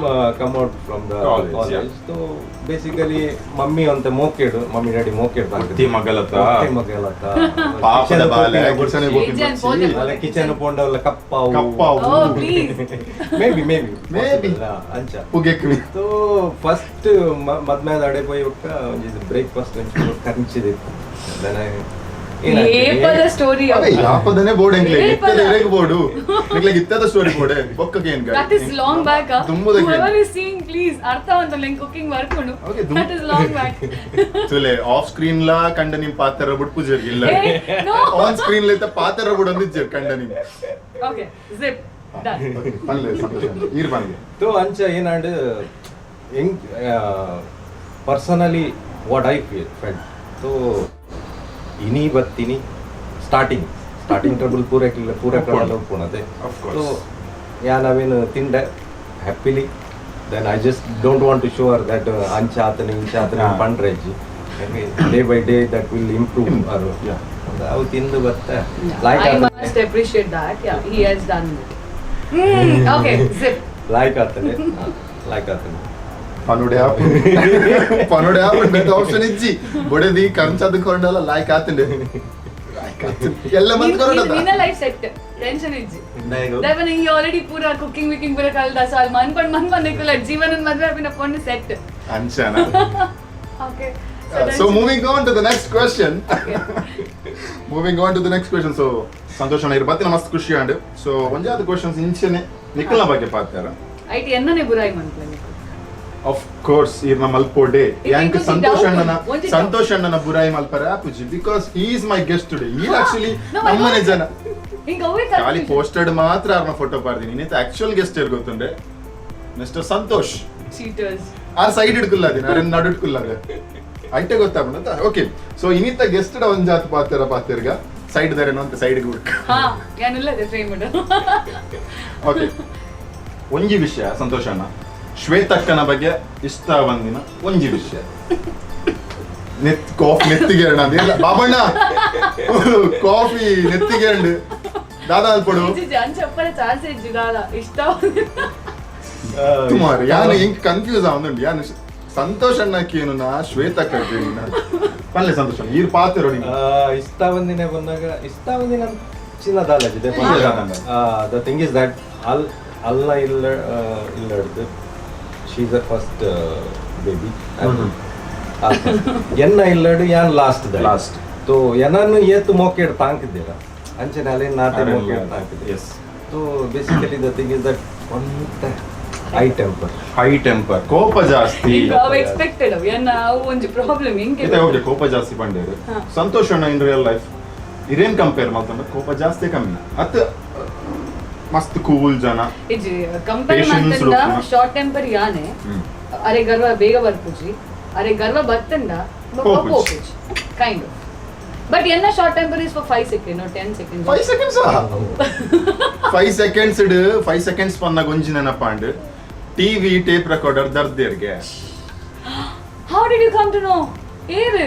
out from the college, college. So basically mummy ಅಂತ ಮೋಕೆಡು, ಮಮ್ಮಿ ಡ್ಯಾಡಿ ಮೋಕೆಡ್. ಒತ್ತಿ ಮಗಲತ. ಒತ್ತಿ ಮಗಲತ. ಪಾಪದ ಬಾಲೆ, ಗುಡ್ಸನೆ ಕಿಚನ್ ಪೋತೆ. ಅಲ್ಲ, ಕಿಚನ್ ಪೋಂಡವಲ್ಲ ಕಪ್ಪಾವು. ಕಪ್ಪಾವು. Oh please. Maybe, maybe. Maybe. ಅಂಚ. ಪುಗೆಕ್ವಿ. ಸೊ ಫಸ್ಟ್ ಮದ್ಮೇದ ಅಡೆ ಪೋಯಿ ಬೊಕ್ಕ ಒಂಜಿ ಬ್ರೇಕ್ಫಾಸ್ಟ್ ಒಂಚೂರು ಕರ್ಂಚಿದೆ. Then I ಏಪದ story? ಅದೇ ಯಾಪದನೆ ಬೋರ್ಡ್ ಎಂಗ್ಲೆ ಏಪದ. ಇತ್ತದ ಇರೆಗ್ ಬೋರ್ಡು ನಿಗ್ಲೆಗ್ ಇತ್ತದ ಸ್ಟೋರಿ ಬೋರ್ಡೆ ಬೊಕ್ಕಗೆ ಏನ್ That is long back. ದುಂಬುದ. Whoever is seeing, please ಅರ್ಥ ಅಂತ ಲೈಕ್ ಕುಕಿಂಗ್ ವರ್ಕೊಂಡು. Okay, that is long back. ತುಲೆ of screen ಲಾ ಕಂಡ ನಿಮ್ ಪಾತ್ರ ಬುಡ್ ಪೂಜೆ ಇಲ್ಲ. Hey, no. On screen ಲೇತ ಪಾತ್ರ ಬುಡ್ ಅಂದಿಜ್ಜೆ ಕಂಡ ನಿಮ್. Okay, zip done. ಪನ್ಲೆ ಸಂತೋಷ, ಈರ್ ಪನ್ಲೆ. ಸೊ ಅಂಚ ಏನಾಂಡ್ ಹೆಂಗ್ personally what I feel felt, so ಇನಿ ಬತ್ತೀನಿ starting starting trouble ಪೂರ ಪೂರ ಕ್ರಮಲ ಉಪ್ಪುಣತೆ. Of course. So ಯಾನ್ ಅವೇನು ತಿಂಡೆ happily. Then I just don't want to show that ಅಂಚ ಆತನ ಇಂಚ ಆತನ ಹಾ. ಪಂಡ್ರೆಜ್ಜಿ. Day by day that will improve. Yeah. ಅವು ತಿಂದು ಬತ್ತ like I must appreciate that. Yeah, he has done it. Okay, zip. Like ಆತನೆ, like ಆತನೆ. ಪನುಡೆ ಆಪ್ ಪನುಡೆ ಆಪ್ ಬೇರೆ ಆಪ್ಷನ್ ಇಜ್ಜಿ. ಬೊಡೆದಿ ಕಂಚದ ಕೊಂಡಲ್ಲ ಲೈಕ್ ಆತಂಡೆ, ಲೈಕ್ ಆತಂಡೆ ಎಲ್ಲ ಮಂತ್ ಕೊರಡದ. ನಿನ್ನ life set, tension ಇಜ್ಜಿ. ದಯವಿಟ್ಟು ಈ ಆಲ್ರೆಡಿ ಪೂರ ಕುಕಿಂಗ್ ವಿಕಿಂಗ್ ಪೂರ ಕಲ್ದ. ಸೊ ಅಲ್ಲಿ ಮನ್ ಪಂಡ್ ಮನ್ ಬಂದಿಕ್ಕಲ್ಲ ಜೀವನದ ಮದ್ವೆ ಅಪಿನ ಪೊಣ್ಣು set. ಅಂಚನ. Okay. So moving on to the next question. Moving on to the next question. So ಸಂತೋಷ ಅಣ್ಣ ಇರ್ ಬತ್ತಿನ ಮಸ್ತ್ ಖುಷಿ ಆಂಡ್. ಸೊ ಒಂಜಾದ ಕ್ವಶನ್ಸ್ ಇಂಚನೆ ನಿಕ್ಕಲ್ನ ಬಗ್ಗೆ ಪಾತಾರ. ಐಟ್ ಎನ್ನನೆ ಬುರಾಯಿ ಮನ್ಪ್ಲೆ ನಿಕ್ಕು? ಆಫ್ ಕೋರ್ಸ್ ಇರ್ನ ಮಲ್ಪೋಡೆ ಯಾಂಕ್ ಒಂಜಿ ಸಂತೋಷ್ doubt ಅಣ್ಣನ ಒಂಜಿ doubt. Santosh ಅಣ್ಣನ ಬುರಾಯಿ ಮಲ್ಪರೆ ಆಪುಜಿ because he is my guest today. ಈ ಆಕ್ಚುಲಿ No, I ನಮ್ಮನೆ got it. ಜನ. ಹಿಂಗ ಅವೇ ಖಾಲಿ ಕನ್ಫ್ಯೂಷನ್. ಪೋಸ್ಟೆಡ್ ಮಾತ್ರ ಅವ್ರನ್ನ ಫೋಟೋ ಪಾಡ್ದಿನಿ. ಇನ್ನಿತ ಆಕ್ಚುಯಲ್ ಗೆಸ್ಟ್ ಇರ್ ಗೊತ್ತುಂಡೆ mister Santosh. Cheaters. R side ಹಿಡ್ಕುಲ್ಲ ದಿನ ಅರೆ ನಡು ಹಿಡ್ಕುಲ್ಲ ಐಟೆ ಗೊತ್ತಾಗ್ಬಿಡುತ್ತಾ. ಓಕೆ, ಸೊ ಇನ್ನಿತ ಗೆಸ್ಟ್ ಒಂದ್ ಜಾತ್ ಪಾತೆರ ಪಾತೆರ್ಗ ಸೈಡ್ ದಾರೇನೋ ಅಂತ ಸೈಡ್ ಹುಡ್ಕ. ಹಾ, ಯಾನಿಲ್ಲ ಅದೇ ಫ್ರೇಮ್. ಓಕೆ, ಒಂಜಿ ವಿಷಯ ಸಂತೋಷ ಅಣ್ಣ, ಶ್ವೇತಕ್ಕನ ಬಗ್ಗೆ ಇಷ್ಟ ಬಂದಿನ ಒಂಜಿ ವಿಷಯ. ನೆತ್ ಕಾಫಿ ನೆತ್ತಿಗೆ ಅಣ್ಣ ಅಂದಿಲ್ಲ ಬಾಬಣ್ಣ, ಕಾಫಿ ನೆತ್ತಿಗೆ ಅಂಡ್ ದಾದಾ ಅಲ್ಪಡು. ಅಂಚಪ್ಪರ ಚಾನ್ಸ್ ಇಜ್ಜಿ ದಾದ ಇಷ್ಟ. ತುಮಾರ್ ಯಾನು ಹಿಂಗ್ ಕನ್ಫ್ಯೂಸ್ ಆವಂದುಂಡು. ಯಾನು ಸಂತೋಷ್ ಅಣ್ಣಕ್ಕೇನು ಶ್ವೇತಕ್ಕೇನು ಪಲ್ಲೆ ಸಂತೋಷ ಅಣ್ಣ ಈರ್ ಪಾತೆರೋ ನಿಂಗೆ. ಇಷ್ಟ ಬಂದಿನ ಬಂದಾಗ ಇಷ್ಟ ಬಂದಿನ ಚಿನ್ನ ದಾಲಜಿದೆ. The thing is that ಅಲ್ ಅಲ್ಲ ಇಲ್ಲ ಇಲ್ಲಡ್ದು she is a first baby. ಎನ್ನ ಇಲ್ಲಡು ಯಾನ್ last. Last. ತೋ ಎನನ್ನು ಏತು ಮೋಕೆಡ್ ತಾಂಕಿದ್ದೀರ ಅಂಚನೆ ಅಲೆ ನಾತೆ ಮೋಕೆಡ್ ತಾಂಕಿದ್ದೆ. S. So basically the thing is that ಒಂತ high temper. High temper, ಕೋಪ ಜಾಸ್ತಿ. ಅವ್ ಎಕ್ಸ್ಪೆಕ್ಟೆಡ್ ಅವ್ ಎನ್ನ ಅವು ಒಂಜಿ ಪ್ರಾಬ್ಲಮ್ ಎಂಕೆ. ಇತ್ತೆ ಓಕೆ, ಕೋಪ ಜಾಸ್ತಿ ಪಂಡೇರು. ಸಂತೋಷ್ ಅಣ್ಣ in real life ಇರೇನ್ compare ಮಾಡ್ತಂದ್ರೆ ಕೋಪ ಜಾಸ್ತಿ ಕಮ್ಮಿ ಅತ್ ಮಸ್ತ್ ಕೂಲ್ ಜನ. ಇಜ್ಜಿ, ಕಂಪೇರ್ Patience ಮಾಡ್ತಂಡ ರೂಪುನ. Short temper ಯಾನೆ. ಅರೆ ಗರ್ವ ಬೇಗ ಬರ್ಪುಜಿ, ಅರೆ ಗರ್ವ ಬತ್ತಂಡ ಪೋಪುಜಿ. ಪೋಪುಜಿ kind of. But ಎನ್ನ short temper is for 5 second, 10 second. 5 seconds, 5 seconds ಇಡ್ 5 ಸೆಕೆಂಡ್ಸ್ ಪನ್ನ ಗೊಂಜಿ ನೆನಪಾಂಡ್ TV tape recorder ದರ್ದೇರ್ಗೆ. How did you come to know ಏರ್?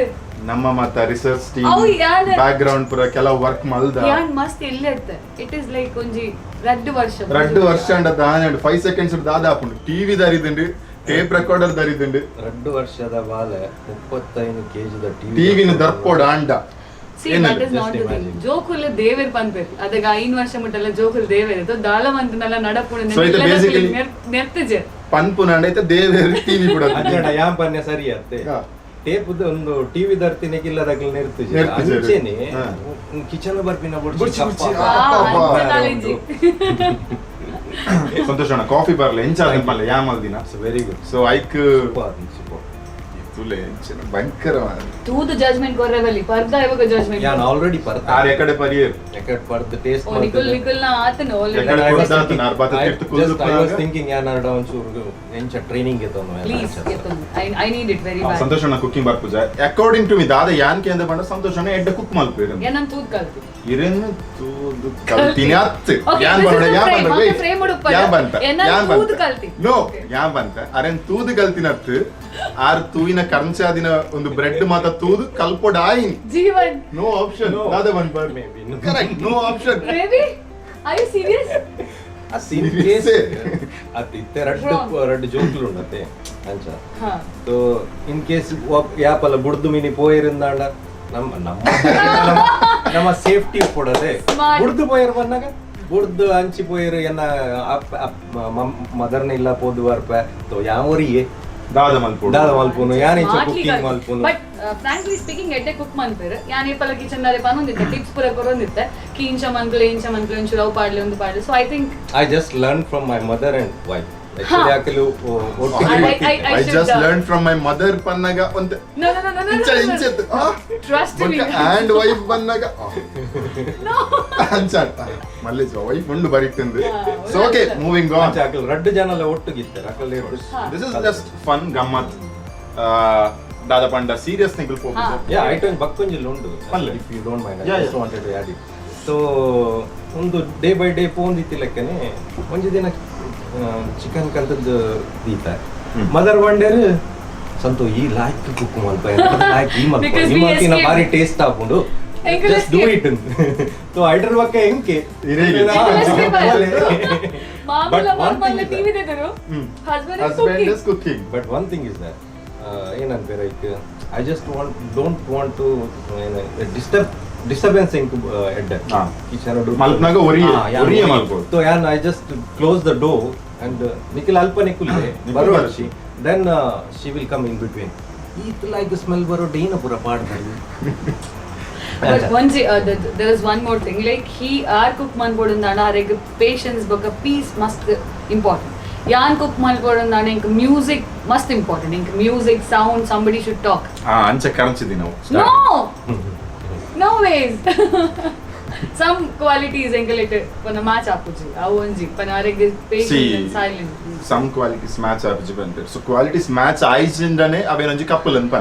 ನಮ್ಮ ಮತ್ತ ರಿಸರ್ಚ್ ಟೀಮ್ ಅವು ಯಾನ್ ಬ್ಯಾಕ್ ಗ್ರೌಂಡ್ ಪುರ ಕೆಲವು ವರ್ಕ್ ಮಲ್ದ. ಯಾನ್ ಮಸ್ತ್ ಎಲ್ಲಿ ಇರ್ತೆ, it is like ಒಂಜಿ ರಡ್ಡು ವರ್ಷ. ರಡ್ಡು ವರ್ಷ ಅಂಡ ದಾನೆ 5 ಸೆಕೆಂಡ್ಸ್ ದಾದ ಆಪುಂಡು? ಟಿವಿ ದರಿದುಂಡು, ಟೇಪ್ ರೆಕಾರ್ಡರ್ ದರಿದುಂಡು. 2 ವರ್ಷದ ಬಾಲೆ 35 ಕೆಜಿದ ಟಿವಿ ಟಿವಿನ ದರ್ಪೋಡ ಅಂಡ. See, ಏನದು? That is Just not the thing. imagine. ಜೋಕುಲು ದೇವೆರ್ ಪನ್ಪೆರ್ ಅದಗ 5 ವರ್ಷ ಮುಟ್ಟಲ್ಲ ಜೋಕುಲು ದೇವೆರ್ ದಾಲ ಮಂತನೆಲ್ಲ ನಡಪುಣ. So, ಇದು basically- ನೆರ್ತಜೆ. ಪನ್ಪುನಾಂಡ ಐತೆ ದೇವೇರು ಟಿವಿ ಕೂಡ. ಅಜ್ಜಡ ಯಾನ್ ಪನ್ಯ ಸರಿ ಅತ್ತೆ. ಟೇಪ್ ಒಂದು ಟಿವಿ ದರ್ತಿನ ಕಿಲ್ಲದಾಗಲಿ ನೆರ್ತುಜಿ. ನೆರ್ತುಜಿ. ಅಂಚೆನೆ ಕಿಚನ್ ಬರ್ಪಿನ ಬುಡ್ಚಿ, ಬುಡ್ಚಿ. ಬುಡ್ಚಿ, ಕಪ್ಪ. ಆ, ನಾಲೆಜಿ. ಸಂತೋಷ ಅಣ್ಣ, ಕಾಫಿ ಬರ್ಲೆ ಎಂಚಾದ ಪಲ್ಲೆ ಯಾಮಲ್ ದಿನ. Very good. So ಐಕ್ super super. ತುಲೆ ಎಂಚಿನ ಭಯಂಕರ. ತೂದು ಜಜ್ಮೆಂಟ್ ಕೊರ್ರೆವಲ್ಲಿ ಪರ್ದ ಇವಾಗ ಜಜ್ಮೆಂಟ್. ಯಾನ್ ಆಲ್ರೆಡಿ ಪರ್ತ. ಆರ್ ಎಕಡೆ ಪರಿಯೇರು. ಎಕಡೆ ಪರ್ದ ಟೇಸ್ಟ್. ಓ ನಿಕುಲ್ ನಿಕುಲ್ನ ಆತನ ಆಲ್ರೆಡಿ. ಎಕಡೆ ಪರ್ದಾತನ, ಆರ್ ಬಾತ ತೀರ್ಥ ಕುಲ್ದು just I was ಪುನಾಗ. Thinking ಯಾನ್ ಅಡ ಒಂಚೂರು ಎಂಚ ಟ್ರೈನಿಂಗ್ ಎತ್ತೊಂದು. Please, I need it very bad. Santosh ಅಣ್ಣ ಕುಕ್ಕಿಂಗ್ ಬರ್ಪುಜ according to me. ದಾದ ಯಾನ್ ಕೇಂದ್ರ ಪಂಡ ಸಂತೋಷ್ ಅಣ್ಣ ಎಡ್ಡ ಕುಕ್ ಮಲ್ಪೇರು. ಯಾನ್ ತೂದ್ ಕಲ್ತಿ. ಇರೆನ್ ತೂದು ಕಲ್ತಿನಿ ಅತ್ತು. Okay, ಯಾನ್ this ಬಂಡ is a ಯಾನ್ frame. ಬಂಡ ಮತ್ತೆ wait. frame ಉಡುಪ್ಪದ. ಯಾನ್ ಬಂತ ಎನ್ನ ಯಾನ್ ತೂದು ಬಂತ ಕಲ್ತಿ. ನೋ. Okay. ಯಾನ್ ಬಂತ ಅರೆನ್ ತೂದು ಕಲ್ತಿನತ್ತು ಆರ್ ತೂವಿನ ಕರ್ಂಚಾದಿನ ಒಂದು ಬ್ರೆಡ್ ಮಾತ ತೂದು ಕಲ್ಪೊಡಾಯಿನ್. ಜೀವನ್. No option. No. ದಾದ ಬಂತ. Maybe. Correct, no option. Maybe, are you serious? In case ಅತ್ ಇತ್ತೆ ರಡ್ಡು Wrong. ರಡ್ಡು ಜೋಕ್ಲು ಉಂಡತೆ ಅಂಚ. ಹಾ. So in case ಯಾಪಲ ಬುಡ್ದು ಮಿನಿ ಪೋಯಿರಿಂದಾಂಡ ನಮ್ಮ ನಮ್ಮ ನಮ್ಮ- ನಮ್ಮ ಸೇಫ್ಟಿ ಕೊಡದೆ. Smart. ಬುಡ್ದು ಪೋಯಿರ್ ಬಂದಾಗ ಬುಡ್ದು ಅಂಚಿ ಪೋಯಿರು ಎನ್ನ ಮದರ್ನ ಇಲ್ಲ ಪೋದು ಬರ್ಪ ತೋ ಯಾವರಿಗೆ ದಾದ ಮಲ್ಪೊಡು. ದಾದ ಮಲ್ಪುನು ಯಾನ್ ಇಂಚ ಕುಕ್ಕಿಂಗ್ ಮಲ್ಪುನು. But frankly speaking ಎಡ್ಡೆ ಕುಕ್ ಮನ್ಪೇರು. ಯಾನ್ ಏಪಲ ಕಿಚನ್ ದಾರೆ ಪನೊಂದಿತ್ತೆ, ಟಿಪ್ಸ್ ಪೂರ ಕೊರೊಂದಿತ್ತೆ ಕಿ ಇಂಚ ಮನ್ಪುಲೆ, ಇಂಚ ಮನ್ಪುಲೆ, ಒಂಚೂರು ಅವು ಪಾಡ್ಲೆ, ಒಂದು ಪಾಡ್ಲೆ. So I think I just learn from my mother and wife actually. ಆಕಲು ಒಟ್ಟಿಗೆ I I should, just learn from my mother ಪನ್ನಾಗ ಒಂತೆ no no no no. ಇಂಚ ಇಂಚ trust me. And wife ಬಂದಾಗ ಅಂಚ ಮಲ್ಲೇಜ್ ವೈಫ್ ಉಂಡು ಬರಿಟ್ಟಂದು. So okay, moving on. ಅಂಚ ಆಕಲು ರಡ್ಡು ಜನಲ ಒಟ್ಟುಗಿತ್ತಾರೆ Akal. This is just fun ಗಮ್ಮತ್. ದಾದ ಪಂಡ ಸೀರಿಯಸ್ ನಿಕುಲ್ ಪೋಪುಜ. ಯಾ, ಐಟಮ್ ಬಕ್ಕೊಂಜಿಲ್ ಉಂಡು. ಪಲ್ಲೆ. If you don't mind, Yeah, I just yeah. Wanted to add it. So ಒಂದು day by day ಪೋಂದಿತ್ತಿಲೆಕ್ಕನೆ ಒಂಜಿ ದಿನ ಚಿಕನ್ ಕಂತದ್ದು ದೀತ. ಮದರ್ ಬಂಡೇರು ಸಂತು ಈ ಲಾಯ್ಕ್ ಕುಕ್ ಮಲ್ಪ, ಲಾಯ್ಕ್ ಈ ಮಲ್ಪ Because ಈ we ಮಲ್ತಿನ escaped. ಬಾರಿ ಟೇಸ್ಟ್ ಆಪುಂಡು. ಎಂಕುಲು just do escaped. It. So ಐಟರ್ ಬಕ್ಕ ಎಂಕೆ ಇರೇಗೆ. ಎಂಕುಲು escape. ಮಾಮೂಲ But one ಮರ್ಮಲ್ಲ thing is TV ತೆಗೆದರು husband is husband cooking. Is cooking. But one thing is that ಏನಂತಾರೆ, like I just want don't want to disturb disturbance ಎಂಕ್ ಎಡ್ಡೆ kitchen. ಮಲ್ಪನಾಗ ಒರಿಯೆ ಮಲ್ಪೊಡು. ಸೊ ಯಾನ್ I just close the door and Nikhil ಅಲ್ಪ ನಿಕುಲ್ Nikhil ಬರೋಡ್ಚಿ, then she will come in between. ಈತ್ like smell ಬರೋ ಡೀನ ಪೂರ ಪಾಡ್ತಾರೆ. ಬಟ್ ಒಂಜಿ there is one more thing, like he are cook ಮನ್ಪೊಡುಂದಾಂಡ ಅರೆಗ್ patience ಬೊಕ್ಕ ಪೀಸ್ ಮಸ್ತ್ ಇಂಪಾರ್ಟೆಂಟ್. ಯಾನ್ ಕುಕ್ ಮನ್ಪೊಡುಂದಾಂಡ ಎಂಕ್ ಮ್ಯೂಸಿಕ್ ಮಸ್ತ್ ಇಂಪಾರ್ಟೆಂಟ್. ಎಂಕ್ music sound, somebody should talk. ಅಂಚ ಕರಂಚಿದಿ ನಾವು. No, no ways. Some qualities ಎಂಕಲೆಟ್ ಪನ ಮ್ಯಾಚ್ ಆಪುಜಿ. ಅವು ಒಂಜಿ ಪನ ಅರೆಗ್ patience and silent. Some qualities match ಆಪುಜಿ ಬಂತೆ. So qualities match ಆಯ್ಜಿಂಡನೆ ಅವೇನೊಂಜಿ couple ಅಂತ.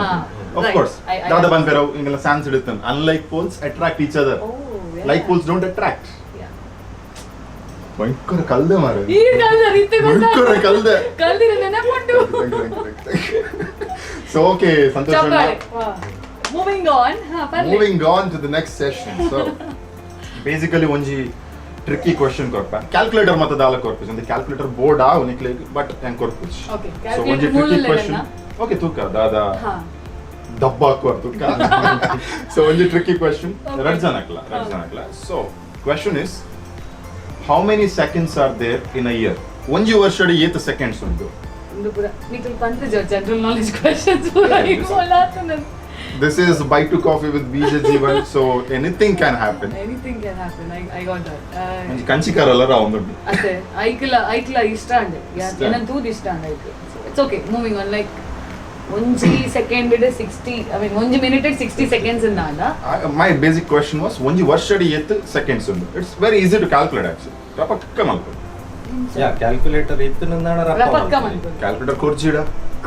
Of course. ದಾದ ಬಂದ್ಪೇರ ಇಂಗಲ Sans ಇಡುತ್ತನ್, unlike poles attract each other. Oh. Like poles don't attract. ಭಯಂಕರ ಕಲ್ದೆ ಮಾರೆ. ಈ ಕಲ್ದ ಇತ್ತೆ. ಭಯಂಕರ ಕಲ್ದೆ. ಕಲ್ದಿರ ನೆನಪುಂಟು. ಸೊ ಓಕೆ ಸಂತೋಷ್. ಚಪ್ಪಾಳೆ. ಮೂವಿಂಗ್ ಆನ್, ಹಾ ಪರ್ಲೆ. Moving on to the next session. So basically ಒಂಜಿ ಟ್ರಿಕ್ಕಿ ಕ್ವಶನ್ ಕೊರ್ಪ. ಕ್ಯಾಲ್ಕುಲೇಟರ್ ಮತ್ತೆ ದಾಲ ಕೊರ್ಪುಜಿ ಒಂದು ಕ್ಯಾಲ್ಕುಲೇಟರ್ ಬೋರ್ಡ್ ಆ ನಿಕ್ಲೆ ಬಟ್ ಹೆಂಗ್ ಕೊರ್ಪುಜಿ. Okay, so ಒಂಜಿ calculator tricky ಮೂಲುಲ್ಲೆನ? Question. Okay, ತೂಕ ದಾದಾ ಹಾ. ದಬ್ಬ ಹಾಕುವ ತುಕ್ಕ. ಸೊ ಒಂಜಿ tricky question. ರಡ್ ಜನಕ್ಲ, ರಡ್ ಜನಕ್ಲ. So question is, how many seconds are there in a year? ಒಂಜಿ ವರ್ಷಡ್ ಏತ್ ಸೆಕೆಂಡ್ಸ್ ಉಂಟು? ಒಂದು ಪೂರ ನಿಕಲ್ ಪಂತ ಜನರಲ್ ನಾಲೆಜ್ ಕ್ವೆಶನ್ಸ್ ಪೂರ ಇಪ್ಪೊಲಾತುನ. This is Bite to Coffee with VJ Jeevan, so anything can happen. Anything can happen. I got that. ಒಂಜಿ ಕಂಚಿಕಾರಲ್ಲ ರಾವೊಂದುಂಡು. ಅತ್ತೆ, ಐಕ್ಲ ಐಕ್ಲ ಇಷ್ಟ ಅಂಡೆ. ಇಷ್ಟ. ಎನನ್ ತೂದು ಇಷ್ಟ ಅಂಡ್ ಐಕ್. It's okay, moving on. Like ಒಂಜಿ ಸೆಕೆಂಡ್ 60, I mean ಒಂಜಿ ಮಿನಿಟ್ 60 ಸೆಕೆಂಡ್ಸ್ ಇಂದ. My basic question was ಒಂಜಿ ವರ್ಷಡ್ ಏತ್ ಸೆಕೆಂಡ್ಸ್ ಉಂಡು. It's very easy to calculate actually. ರಪಕ್ಕ ಮಲ್ಪೊಡು. ಯಾ, ಕ್ಯಾಲ್ಕುಲೇಟರ್ ಇತ್ತು ನಂದಾಣ. ರಪಕ್ಕ ಮಲ್ಪೊಡು. Calculator ಕೊರ್ಜಿಡ.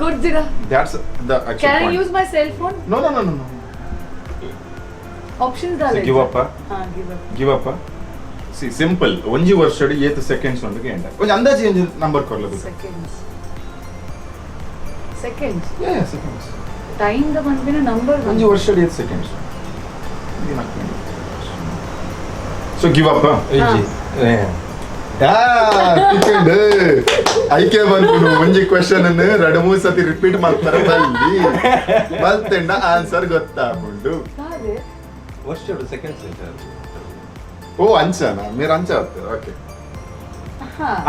ಕೊರ್ಜಿಡ. That's the can I actual. Use my cell phone? No, no, no, no, no. Options ದಾಲ? Give up? ಹಾ, give up. Give up. See, simple. ಒಂಜಿ ವರ್ಷಡ್ ಏತ್ seconds ಉಂಡು ಕೇಂಡ. ಒಂಜಿ ಅಂದಾಜಿ ಒಂಜಿ ನಂಬರ್ ಕೊರ್ಲ. Seconds, seconds. Yeah, seconds. Time the ಪನ್ಪಿನ ನಂಬರ್. ಒಂಜಿ ವರ್ಷಡ್ ಏತ್ ಸೆಕೆಂಡ್ಸ್? ಸೊ ಗಿವ್ ಅಪ್? ಇಜ್ಜಿ. ಐಕೆ ಬಂತು. ಒಂಜಿ ಕ್ವೆಶನ್ ಅನ್ನು ಎರಡು ಮೂರು ಸತಿ ರಿಪೀಟ್ ಮಾಡ್ತಾರೆ. ಬಲ್ಲಿ ಮಲ್ತೆಂಡ ಆನ್ಸರ್ ಗೊತ್ತಾಗುಂಡು. ವರ್ಷ ಸೆಕೆಂಡ್ಸ್. ಓ, ಅಂಚನಾ? మీరు ಅಂಚ. ಓಕೆ.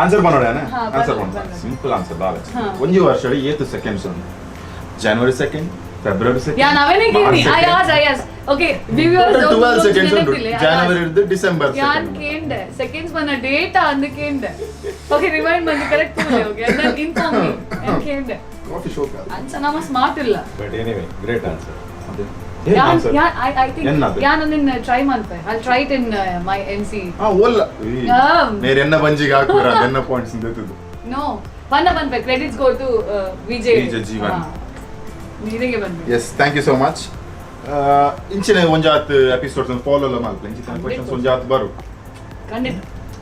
ಆನ್ಸರ್ ಬನ್ನೋಡ. ಹಾ, ಆನ್ಸರ್ ಬನ್ನೋಡು, ಬನ್ನೋಡ. ಬನ್ನೋಡು. ಸಿಂಪಲ್ ಆನ್ಸರ್ ಬಾಳ. ಹಾ. ಒಂಜಿ ವರ್ಷಡ್ ಏತ್ ಸೆಕೆಂಡ್ಸ್ ಉಂಡು? ಜನವರಿ ಸೆಕೆಂಡ್, ಫೆಬ್ರವರಿ ಸೆಕೆಂಡ್. ಯಾನ್ ಅವೇನೆ ಕೇಳಿ. I as I as okay viewers. 12 seconds ಉಂಟು, ಜನವರಿ ಹಿಡಿದು ಡಿಸೆಂಬರ್. ಯಾನ್ ಕೇಂಡೆ ಸೆಕೆಂಡ್ಸ್ ಮನ್ನ ಡೇಟಾ ಅಂದ್ ಕೇಂಡೆ. ಓಕೆ, ರಿಮೈಂಡ್ ಮಂದಿ ಕರೆಕ್ಟ್ ತೂಲೆ. ಓಕೆ, ನಾನು ಇನ್ಫಾರ್ಮ್ ಮೀ. ಯಾನ್ ಕೇಂಡೆ. ಕಾಫಿ ಶೋಕ್. ಅಂಚ ನಮ್ಮ ಸ್ಮಾರ್ಟ್ ಇಲ್ಲ. But anyway, great answer. ಯಾನ್ ಯಾನ್ I I think ಎನ್ನದು? ಯಾನ್ ಒಂದಿನ try Malpe. I try it in my MC. ಹಾ, ಒಲ್ಲ. ನೇರ ಎನ್ನ ಬಂಜಿಗೆ ಹಾಕುರ, ಎನ್ನ ಪಾಯಿಂಟ್ಸ್ ಇಂದ. ನೋ, ಪನ್ನ ಪನ್ಪೆ. Credits go to Vijay. Vijay ಜೀವನ್. ನೀರಿಗೆ ಬಂದ್ಬಿಡಿ. Yes, thank you so much. ಇಂಚಿನ ಒಂಜಾತ್ ಎಪಿಸೋಡ್ಸ್ ಫಾಲೋ ಎಲ್ಲ ಮಲ್ಪಲೆ. ಇಂಚಿನ ಕ್ವೆಶನ್ಸ್ ಒಂಜಾತ್ ಬರು. ಖಂಡಿತ.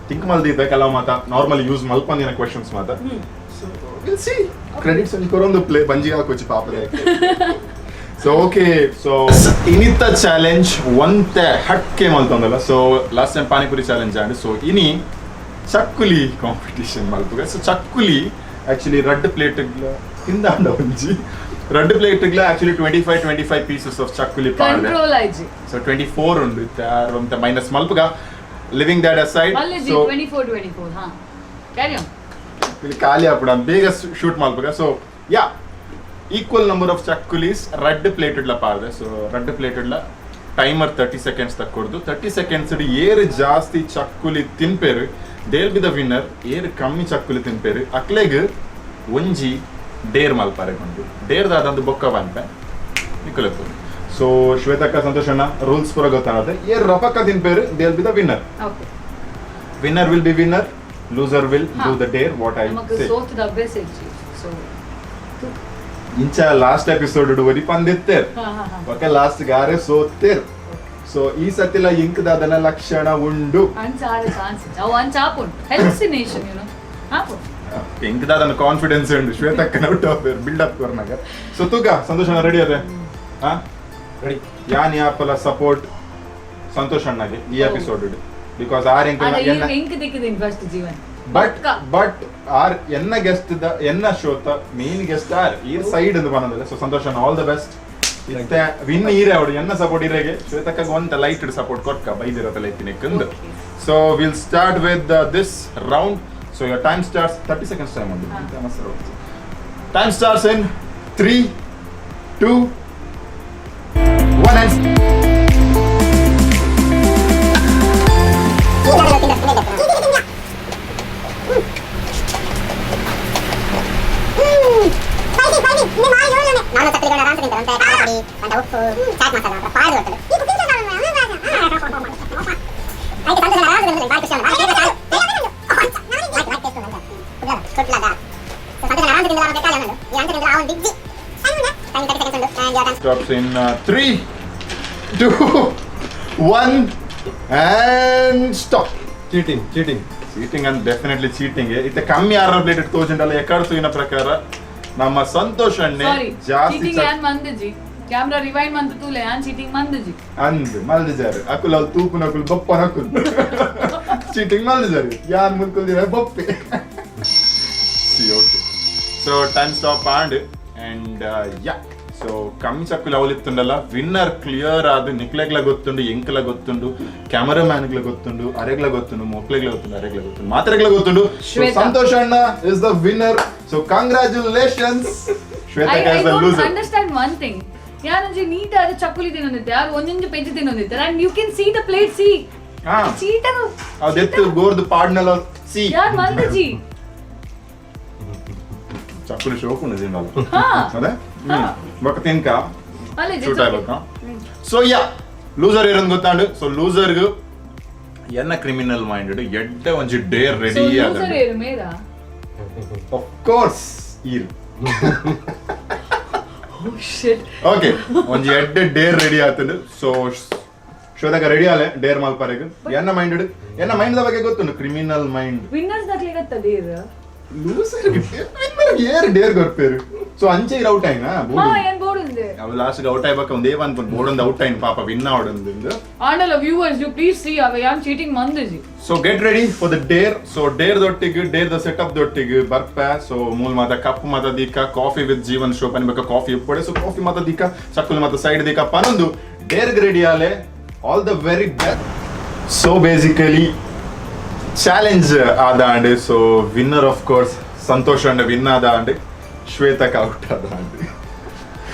ಥಿಂಕ್ ಮಲ್ದಿದ್ದ ಕೆಲವು ಮಾತ ನಾರ್ಮಲ್ ಯೂಸ್ ಮಲ್ಪಂದಿನ ಕ್ವೆಶನ್ಸ್ ಮಾತ. ಸೊ will see. Credits ಒಂಜಿ ಕೊರೊಂದು ಪ್ಲೇ ಬಂಜಿ ಹಾಕೋಚಿ ಪಾಪದ. ಸೊ ಓಕೆ, ಸೊ ಇನಿತ ಚಾಲೆಂಜ್ ಒಂತೆ ಹಟ್ಕೆ ಮಲ್ತೊಂದಲ್ಲ. So last time panipuri challenge ಆಂಡ್, ಸೊ ಇನಿ ಚಕ್ಕುಲಿ ಕಾಂಪಿಟಿಷನ್ ಮಲ್ಪುಗ. ಸೊ ಚಕ್ಕುಲಿ ಆಕ್ಚುಲಿ ರಡ್ಡ್ ಪ್ಲೇಟ್ ತಿಂದಾಂಡ. ಒಂಜಿ ರಡ್ಡ್ ಪ್ಲೇಟ್ಗ್ಲ ಆಕ್ಚುಲಿ 25 25 ಪೀಸಸ್ ಆಫ್ ಚಕ್ಕುಲಿ ಪಾಡ್ದೆ. ಕಂಟ್ರೋಲ್ ಆಯ್ಜಿ. ಸೊ 24 ಉಂಡು ಇತ್ತೆ. ಒಂತೆ ಮೈನಸ್ ಮಲ್ಪುಗ, ಲಿವಿಂಗ್ that aside. ಮಲ್ಲೆಜಿ. ಸೊ 24 24. ಹಾ, ಕ್ಯಾರಿ ಆನ್. ಇಲ್ಲಿ ಖಾಲಿ ಆಪುಡ, ಬೇಗ shoot ಮಲ್ಪುಗ. So yeah, equal number of ಚಕ್ಕುಲೀಸ್ ರಡ್ಡ್ ಪ್ಲೇಟ್ ಇಡ್ಲ ಪಾರ್ದೆ. ಸೊ ರಡ್ಡ್ ಪ್ಲೇಟ್ ಇಡ್ಲ ಟೈಮರ್ 30 ಸೆಕೆಂಡ್ಸ್ ತಕ್ಕೊಡ್ದು, 30 ಸೆಕೆಂಡ್ಸ್ ಏರು ಜಾಸ್ತಿ ಚಕ್ಕುಲಿ ತಿನ್ಪೇರು, ದೇಲ್ ಬಿ the winner. ಏರು ಕಮ್ಮಿ ಚಕ್ಕುಲಿ ತಿನ್ಪೇರು, ಅಕ್ಲೆಗ್ ಒಂಜಿ ಡೇರ್ ಮಲ್ಪಾರೆ ಕೊಂಡು. ಡೇರ್ ದಾದಂದು ಬೊಕ್ಕ ಪನ್ಪೆ ನಿಕ್ಕುಲೆಪ್ಪು. ಸೊ ಶ್ವೇತಕ್ಕ, ಸಂತೋಷ್ ಅಣ್ಣ, ರೂಲ್ಸ್ ಪೂರ ಗೊತ್ತಾಗುತ್ತೆ. ಏರ್ ರಪಕ್ಕ ತಿನ್ಪೇರು, they'll be the winner. Okay. Winner will be winner, loser will do the dare what I ನಮಕ್ ಸೋತದ ಅಭ್ಯಾಸ ಇಜ್ಜಿ, ಸೊ ಇಂಚ ಲಾಸ್ಟ್ ಎಪಿಸೋಡ್ ಒರಿ ಪಂದಿತ್ತೇರ್. ಹಾ ಹಾ ಹಾ ಓಕೆ, ಲಾಸ್ಟ್ ಗಾರೆ ಸೋತ್ತೇರ್. ಸೊ ಈ ಸತಿಲ ಇಂಕ್ದಾದನ ಲಕ್ಷಣ ಉಂಡು. ಅಂಚ ಆರ ಚಾನ್ಸ್ ಇಜ್ಜಿ. ಅವು ಅಂಚ ಆಪುಂಡು, ಹೆಲುಸಿನೇಷನ್ you know ಆಪುಂಡು. ಇಂಕ್ದಾದನ ಕಾನ್ಫಿಡೆನ್ಸ್ ಉಂಡು. ಶ್ವೇತಕ್ಕನ ಔಟ್ ಆಫ್ ಬಿಲ್ಡ್ ಅಪ್ ಕೊರ್ನಾಗ. ಸೊ ತೂಕ, ಸಂತೋಷ್ ಅಣ್ಣ ರೆಡಿ ಅದೇ? ಹಾ. ರೆಡಿ. ಯಾನ್ ಯಾಪಲ ಸಪೋರ್ಟ್ ಸಂತೋಷ್ ಅಣ್ಣಗೆ ಈ ಎಪಿಸೋಡ್, because are ಎಂಕ್ ಆಗ ಎನ್ನ ಎಂಕ್ ದಿಕ್ಕಿದಿನ್ ಫಸ್ಟ್ ಜೀವನ್. ಬಟ್ ಪಕ್ಕ. ಬಟ್ ಆರ್ ಎನ್ನ ಗೆಸ್ಟ್ the ಎನ್ನ ಶೋತ ಮೇನ್ ಗೆಸ್ಟ್ ಆರ್ ಈ ಸೈಡ್ ಅಂತ ಬಂದಲ್ಲ. ಸೊ ಸಂತೋಷ್ ಅಣ್ಣ, ಆಲ್ the best. ಇತ್ತೆ ವಿನ್ ಈರೆ ಅವಡು. ಎನ್ನ ಸಪೋರ್ಟ್ ಇರೆಗೆ, ಶ್ವೇತಕ್ಕಗೆ ಒಂತ ಲೈಟ್ ಸಪೋರ್ಟ್ ಕೊರ್ಕ ಬೈದಿರತ್ತ ಲೈತಿನ ಕಂದು. Okay. So will start with this round. So your time starts, 30 seconds time ಉಂಟು. Time starts in 3, 2, 1 and ನಾನು ಚಕ್ಕುಲಿಗಳ ಆರಾಮ್ಸೆ ತಿಂತಾರೆ. ಒಂತೆ ಖಾರ ಪುಡಿ, ಒಂತೆ ಉಪ್ಪು, ಚಾಟ್ ಮಸಾಲ, ಪಾರು ಬರ್ತದೆ. ಆಯ್ತು, ಸಂತೋಷ ಆರಾಮ್ಸೆ ತಿಂತಾರೆ. ಬಾರಿ ಖುಷಿ ಆಗುತ್ತೆ. ಬಾರಿ ಟೇಸ್ಟ್ ಉಂಟು. ಕುಡ್ಲದ. ಸೊ ಸಂತೋಷ ಆರಾಮ್ಸೆ ತಿಂದ್ರೆ ಆರಾಮ್ಸೆ ಖಾಲಿ ಆಗೋದು. ಈ ಅಂತೆ ತಿಂದ್ರೆ ಆ ಒಂದು ಬಿಜ್ಜಿ. ಟೈಮ್ 30 ಸೆಕೆಂಡ್ಸ್ ಉಂಟು. And your time stops in 3, 2, 1 and stop. Cheating, cheating. Cheating and definitely cheating. ಇತ್ತೆ ಕಮ್ಮಿ ಆರ ಪ್ಲೇಟ್ ತೋಜುಂಡಲ್ಲ. ಎಕಡ್ ತೂಯಿನ ಪ್ರಕಾರ ನಮ್ಮ ಸಂತೋಷ್ ಅಣ್ಣೆ ಸಾರಿ. ಜಾಸ್ತಿ ಚೀಟಿಂಗ್ ಯಾನ್ ಮಂದಜಿ. ಕ್ಯಾಮ್ರಾ ರಿವೈಂಡ್ ಮಂತ್ ತೂಲೆ, ಯಾನ್ ಚೀಟಿಂಗ್ ಮಂದಜಿ. ಅಂದ್ ಮಲ್ದಿಜಾರು. ಅಕುಲ್ ಅಲ್ಲಿ ತೂಪುನ ಅಕುಲ್ ಬಪ್ಪನ ಅಕುಲ್ ಚೀಟಿಂಗ್ ಮಲ್ದಿಜಾರು. ಯಾನ್ ಮುಲ್ಕುಲ್ದಿರ ಬಪ್ಪೆ. See, okay, so time stop and yeah, So ಕಮ್ಮಿ ಚಕ್ಕುಲು ಅವಲಿತ್ತುಂಡಲ್ಲ, ವಿನ್ನರ್ ಕ್ಲಿಯರ್ ಆದ್ ನಿಕ್ಲೆಗ್ಲ ಗೊತ್ತುಂಡು, ಎಂಕ್ಲ ಗೊತ್ತುಂಡು, ಕ್ಯಾಮರಾಮ್ಯಾನ್ಗ್ಲ ಗೊತ್ತುಂಡು, ಅರೆಗ್ಲ ಗೊತ್ತುಂಡು, ಮೊಕ್ಲೆಗ್ಲ ಗೊತ್ತುಂಡು, ಅರೆಗ್ಲ ಗೊತ್ತುಂಡು, ಮಾತ್ರೆಗ್ಲ ಗೊತ್ತುಂಡು. So, Shweta. Santosh ಅಣ್ಣ is the winner. So congratulations Shweta I is the don't loser. Understand one thing. ಯಾರೊಂಜಿ neat ಆದ ಚಕ್ಕುಲಿ ತಿನ್ನೊಂದಿತ್ತೆ, ಯಾರು ಒಂಜೊಂಜಿ ಪೆಜ್ಜಿ ತಿನ್ನೊಂದಿತ್ತೆ, and you can see the plate, see. ಹಾ. ಚೀಟರ್. ಅದೆತ್ತು ಗೋರ್ದು ಪಾಡ್ನಲ ಸಿ. ಯಾರ್ ಮಂದಜಿ. ಚಕ್ಕುಲಿ ಶೋಕು ತಿನ್ನಲ್ಲ. ಹಾ. ಅದೇ. ಹಾ. ಬೊಕ್ಕ ತಿನ್ಕ. ಅಲ್ಲೇ. ಶೂಟ್ ಆಗ್ಬೇಕಾ? So yeah, loser ಇರೋದು ಗೊತ್ತಾಂಡು. ಸೊ ಲೂಸರ್ಗ್ ಎನ್ನ ಕ್ರಿಮಿನಲ್ ಮೈಂಡೆಡ್ ಎಡ್ಡೆ ಒಂಜಿ Deere so ready. Loser ಏರು ಮೇರಾ? ಆಫ್ ಕೋರ್ಸ್ ಈರ್. ಓ ಶಿಟ್. ಓಕೆ, ಒಂಜಿ ಎಡ್ಡೆ ಡೇರ್ ರೆಡಿ ಆತಂಡು. ಸೊ ಶ್ವೇತಕ ರೆಡಿ ಆಲೆ ಡೇರ್ ಮಲ್ಪರೆಗ್. ಎನ್ನ ಮೈಂಡೆಡ್, ಎನ್ನ ಮೈಂಡ್ the ಬಗ್ಗೆ ಗೊತ್ತುಂಡು, criminal mind. Winners ದಕ್ಲೆಗತ್ತ Deere? Loser winner air Deere ಕೊರ್ಪೇರು. So ಅಂಚೆ ಔಟ್ ಆಯ್ನಾ? ಹಾ, ಏನ್ ಬೋರ್ಡ್ ఉంది. ಅವು ಲಾಸ್ಟ್ ಔಟ್ ಆಯ್ಬೇಕ ಒಂದೇ ಅನ್ಕೊಂಡು ಬೋರ್ಡ್ ಒಂದು ಔಟ್ ಆಯ್ನ, ಪಾಪ ವಿನ್ ಆವಡೊಂದು. ಆಂಡಲ viewers, you please see ಅವ ಯಾನ್ ಚೀಟಿಂಗ್ ಮಂದಜಿ. So get ready for the dare. So dare ದೊಟ್ಟಿಗೆ, Deere the setup ದೊಟ್ಟಿಗೆ ಬರ್ಪ. ಸೊ ಮೂಲ್ ಮಾತ ಕಪ್ ಮಾತ ದೀಕ, coffee with Jeevan show ಪನ್ಬೇಕ, coffee ಇಪ್ಪಡೆ. So coffee ಮಾತ ದೀಕ, ಸಕ್ಕುಲ್ ಮಾತ ಸೈಡ್ ದೀಕ ಪನೊಂದು ಡೇರ್ಗ್ ರೆಡಿ ಆಲೆ. All the very best. So basically challenge ಆದಾಂಡ್. So winner of course Santosh and win ಆದಾಂಡ್, ಶ್ವೇತಕ್ out ಆದಾಂಡ್.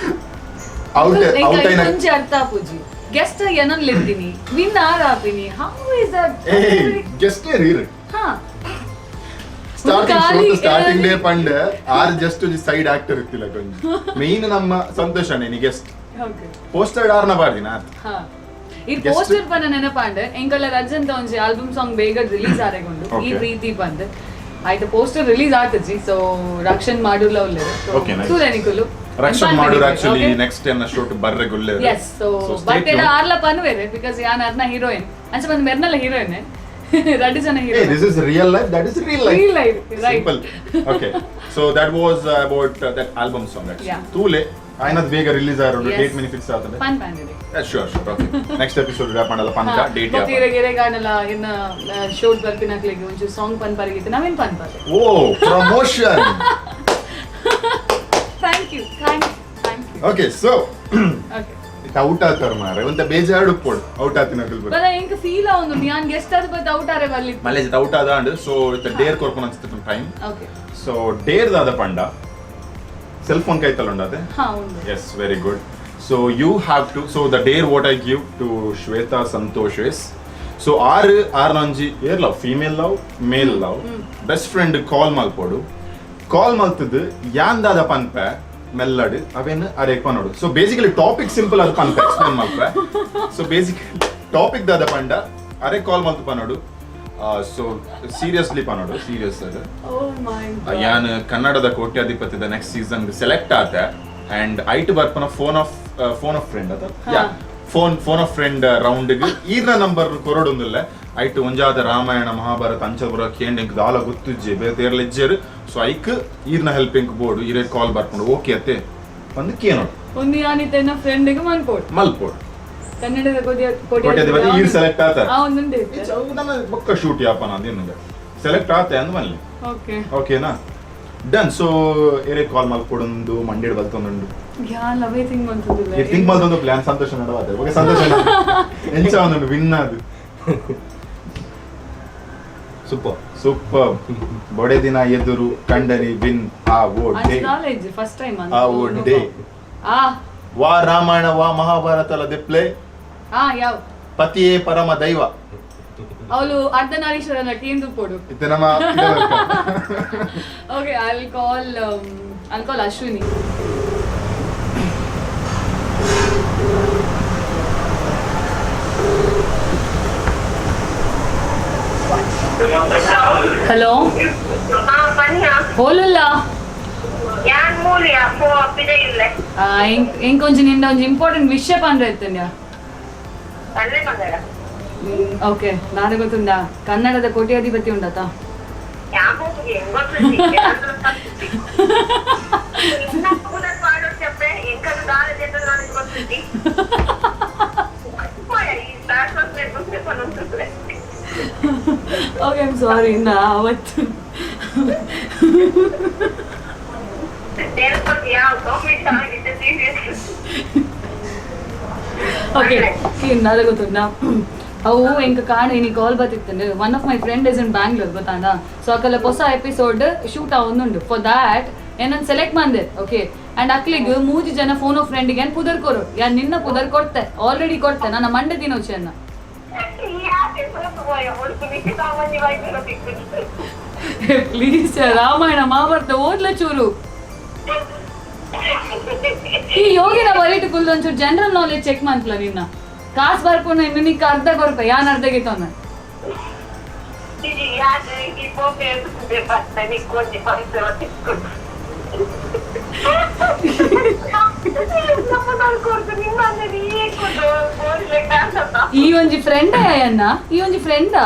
Out out అయిన ಒಂಜಿ ಅರ್ಥ ಆಪುಜಿ. ಗೆಸ್ಟ್ ಏನನ್ ಲೆತ್ತಿನಿ, ವಿನ್ ಆರ್ ಆಪಿನಿ, how is that? A guest ಇರು. ಹಾ. ಸ್ಟಾರ್ಟಿಂಗ್ ಖಾಲಿ ಸ್ಟಾರ್ಟಿಂಗ್ ಡೇ ಏನಾದ್ರು- ಪಂಡ are just side actor ಇತ್ತಿಲ್ಲ ಕೊಂಚ. ಮೇನ್ ನಮ್ಮ ಸಂತೋಷ ಅಣ್ಣ guest. Okay. Posted ಆರ್ನ ಬಾರ್ದಿನ. ಹಾ, ಈ Guest- poster ಪನ್ನ ನೆನಪಾಂಡೆ. ಎಂಕಲ್ಲ ರಜಂತ ಒಂಜಿ ಆಲ್ಬಮ್ ಸಾಂಗ್ ಬೇಗ ರಿಲೀಸ್ ಆರೆಗೊಂಡು ಈ ಪ್ರೀತಿ ಬಂದ್ ಆಯ್ತು. ಪೋಸ್ಟರ್ ರಿಲೀಸ್ ಆತಜಿ. ಸೊ ರಕ್ಷಣ್ ಮಾಡುಲ್ಲ ಉಲ್ಲೇರು. Okay, nice. ಸೂರ್ಯನಿಕುಲು ರಕ್ಷಣ್ ಮಾಡೋರು ಆಕ್ಚುಲಿ ನೆಕ್ಸ್ಟ್ ಎನ್ನ ಶೂಟ್ ಬರ್ರೆ ಗುಲ್ಲೆ. S, so but ಆರ್ಲ ಪನ್ವೇರೆ, because ಯಾನ್ ಅರ್ನ ಹೀರೋಯಿನ್ ಅಂಚ ಬಂದ್ ಮೆರ್ನಲ್ಲ ಹೀರೋಯಿನ್, ರಡ್ಡು ಜನ ಏ heroine. This is real life, that is real life. Real life, right. Simple. Okay, so that was about that album song. Yeah. ತೂಲೆ ಆಯ್ನದ್ ಬೇಗ release ಆರೋಡು. Yes. Date mini fix ಆತದೆ. ಪನ್ ಪ್ಯಾಂಡಿದೆ. Sure sure okay, next episode wrap ಮಾಡಲ್ಲ ಪನ್ಕ date. ತೀರೆ ಗೆರೆ ಗಾನಲ ಇನ್ನ ಶೋಟ್ ಬರ್ಪಿನಕ್ಲೆಗೆ ಒಂಚೂರು song ಪನ್ ಪರಿಗಿತ್ತು, ನಾವೇನ್ ಪನ್ ಪಾತೆ. ಓ, promotion. Thank you, thank thank you. Okay, so okay. Out ಆತಾರ ಮಾರೆ ಒಂತ ಬೇಜಾರು ಉಪ್ಪೋಡು ಔಟ್ ಆತಿನ. ಬಲ ಎಂಕ್ ಫೀಲ್ ಆವೊಂದು, ಯಾನ್ ಗೆಸ್ಟ್ ಆದ ಬತ್ ಔಟ್ ಆರೆ ಬಲ್ಲಿ. ಮಲೇಜ್ ಔಟ್ ಆದ ಅಂಡ್ ಸೊ ಇತ್ತ ಡೇರ್ ಕೊರ್ಪುನ ಅನ್ಸುತ್ತೆ time. Okay. So Deere ದಾದ ಪಂಡ ಸೆಲ್ ಫೋನ್ ಕೈತಲ್ಲ ಉಂಡಾತೆ? ಹಾ, ಉಂಡು. Yes, very good. So you have to, so the dare what I give to Shweta Santosh is, so ಆರು ಆರ್ ನಂಜಿ air love, female love, male love, best friend call ಮಲ್ಪೋಡು. ಕಾಲ್ ಮಲ್ತದ್ದು ಯಾಂದಾದ ಪನ್ಪೆ ಮೆಲ್ಲಡು ಅವೇನು ಅರೇಕ್ ಪನ್ನೋಡು. So basically topic simple ಅದು ಪನ್ಪೆ, explain ಮಲ್ಪೆ. So basically topic ದಾದ ಪಂಡ ಅರೆ ಕಾಲ್ ಮಲ್ತು ಪನ್ನೋಡು. ಸೊ seriously ಪನ್ನೋಡು, serious ಅದು. ಓ ಮೈ. ಯಾನ್ ಕನ್ನಡದ ಕೋಟ್ಯಾಧಿಪತಿದ next season select ಆತ ಅಂಡ್ ಐಟ್ ಬರ್ಪನ phone of friend ಅದ. ಹಾ. Yeah, phone phone of friend round ಈರ್ನ ನಂಬರ್ ಕೊರಡೊಂದಿಲ್ಲ. ಐಟ್ ಒಂಜಾದ ರಾಮಾಯಣ ಮಹಾಭಾರತ ಅಂಚ ಬರ ಕೇಂಡ್ ಎಂಕ್ ದಾಲ ಗೊತ್ತುಜ್ಜೆ, ಬೇರೆ ತೇರ್ಲ ಇಜ್ಜೆರ್. ಸೊ ಐಕ್ ಈರ್ನ ಹೆಲ್ಪ್ ಎಂಕ್ ಬೋರ್ಡು, ಈರೇ ಕಾಲ್ ಬರ್ಕೊಂಡು ಓಕೆ ಅತ್ತೆ ಒಂದು ಕೇನೋಡು. ಒಂದು ಯಾನಿತ್ತ ಫ್ರೆಂಡ್ ಗೆ ಮನ್ಪೋಡು. ಮಲ್ಪೋಡು. ಕನ್ನಡದ ಕೋಟ್ಯಾಧಿಪತಿ ಈರ್ ಸೆಲೆಕ್ಟ್ ಆತ. ಆ ಒಂದುಂಡು. ನಮ್ಮ ಬೊಕ್ಕ ಶೂಟ್ ಯಾಪನ ಅಂದ್ ಸೆಲೆಕ್ಟ್ ಆತೆ ಅಂದ್ ಮಲ್ಲಿ. ಓಕೆ. ಓಕೆನಾ? ಡನ್. ಸೊ ಏರೇ ಕಾಲ್ ಮಲ್ಪೊಡೊಂದು ಮಂಡೇಡ್ ಬಲ್ತೊಂದುಂಡು. ಯಾನ್ ಅವೇ ಥಿಂಕ್ ಮಂತುದಿಲ್ಲ. ಈ ಥಿಂಕ್ ಮಲ್ತೊಂದು ಪ್ಲಾನ್ ಸಂತೋಷ ನಡವಾತೆ. ಓಕೆ ಸಂತೋಷ, ಎಂಚ ಒಂದುಂಡು ವಿನ್ ಅದು? ಸೂಪರ್. ಸೂಪರ್. ಬೊಡೆ ದಿನ ಎದುರು ಕಂಡನಿ ವಿನ್ ಆ ಓ day. Knowledge first time. ಆ ಓ ಡೇ. ಆ. ವಾ ರಾಮಾಯಣ ವಾ ಮಹಾಭಾರತ ಅಲ್ಲ ದಿಪ್ಲೆ. ಆ ಯಾವ. ಪತಿಯೇ ಪರಮ ದೈವ. ಅವಳು ಅರ್ಧನಾರೀಶ್ವರನ ಕೇಂದ್ರ ಪೋಡು. ಇದು ನಮ್ಮ Okay, I'll call Ashwini. Hello. ಹಾ ಪನ್ಯ. ಓಲುಲ್ಲ? ಯಾನ್ ಮೂಲಿಯ ಪೋ ಪಿದೆ ಇಲ್ಲ. ಎಂಕ್ ಒಂಜಿ ನಿಂಡ ಒಂಜಿ ಇಂಪಾರ್ಟೆಂಟ್ ವಿಷಯ ಪಂಡ್ರೆ ಇತ್ತನ್ಯ. ಅಲ್ಲೇ ಬಂದರ. ಓಕೆ, ನಾಳೆ ಗೊತ್ತುಂಡಾ, ಕನ್ನಡದ ಕೋಟ್ಯಾಧಿಪತಿ ಉಂಡತಾ? ಯಾ ಹೋಗಿ ಗೊತ್ತಿಲ್ಲ ಪಾಡೋ ಚಪ್ಪೆ ಎಂಕದು ದಾಲ ಜನ ನನಗೆ ಗೊತ್ತಿದ್ದಿ ಈ ಸ್ಟಾರ್ಟ್ ಗೊತ್ತಿಲ್ಲ. Okay, I'm sorry ನಾ ಅವತ್ತು. ಯಾವ ಕಾಫಿ ಚೆನ್ನಾಗಿದೆ ಸೀರಿಯಸ್. ಓಕೆ, ನಾಳೆ ಗೊತ್ತುಂಟಾ, ಅವು ಎಂಕ ಕಾಣ ಇನಿ ಕಾಲ್ ಬತ್ತಿತ್ತಂಡು. One of my friend is in Bangalore, ಗೊತ್ತಾಂಡ? ಸೊ ಅಕಲ ಹೊಸ ಎಪಿಸೋಡ್ ಶೂಟ್ ಆವೊಂದುಂಡು. ಫಾರ್ that ಏನನ್ ಸೆಲೆಕ್ಟ್ ಮಂದೆ, ಓಕೆ? ಅಂಡ್ ಅಕ್ಲಿಗ್ ಮೂಜಿ ಜನ ಫೋನ್ ಆಫ್ ಫ್ರೆಂಡ್ಗೆ ಏನ್ ಪುದರ್ ಕೊರು. ಯಾನ್ ನಿನ್ನ ಪುದರ್ ಕೊಡ್ತೆ, ಆಲ್ರೆಡಿ ಕೊಡ್ತೆ. ನನ್ನ ಮಂಡೆ ದಿನೋಚೆಯನ್ನ. ಯಾಕೆ ಸೋತು ಹೋಯ ಸಾಮಾನ್ಯವಾಗಿ. ಪ್ಲೀಸ್, ರಾಮಾಯಣ ಮಹಾಭಾರತ ಓದ್ಲ ಚೂರು. ಈ ಯೋಗಿನ ಬರೀಟು ಕುಲ್ದು ಒಂಚೂರು ಜನರಲ್ ನಾಲೆಜ್ ಚೆಕ್ ಮಂತ್ಲ. ನಿನ್ನ ಕಾಸ್ ಬರ್ಪುನ ಇನ್ನು ನಿಕ್ಕ ಅರ್ಧ ಕೊರ್ಪ, ಯಾನ್ ಅರ್ಧಗೆ ತೊಂದ. ಯಾಕೆ ಈ ಪೋಪೆ ನಿಕ್ಕೊಂಜಿ ಪರಿಸರ ಈ ಒಂಜಿ ಫ್ರೆಂಡ್ ಅಯ್ಯನ್ನ, ಈ ಒಂಜಿ ಫ್ರೆಂಡ್,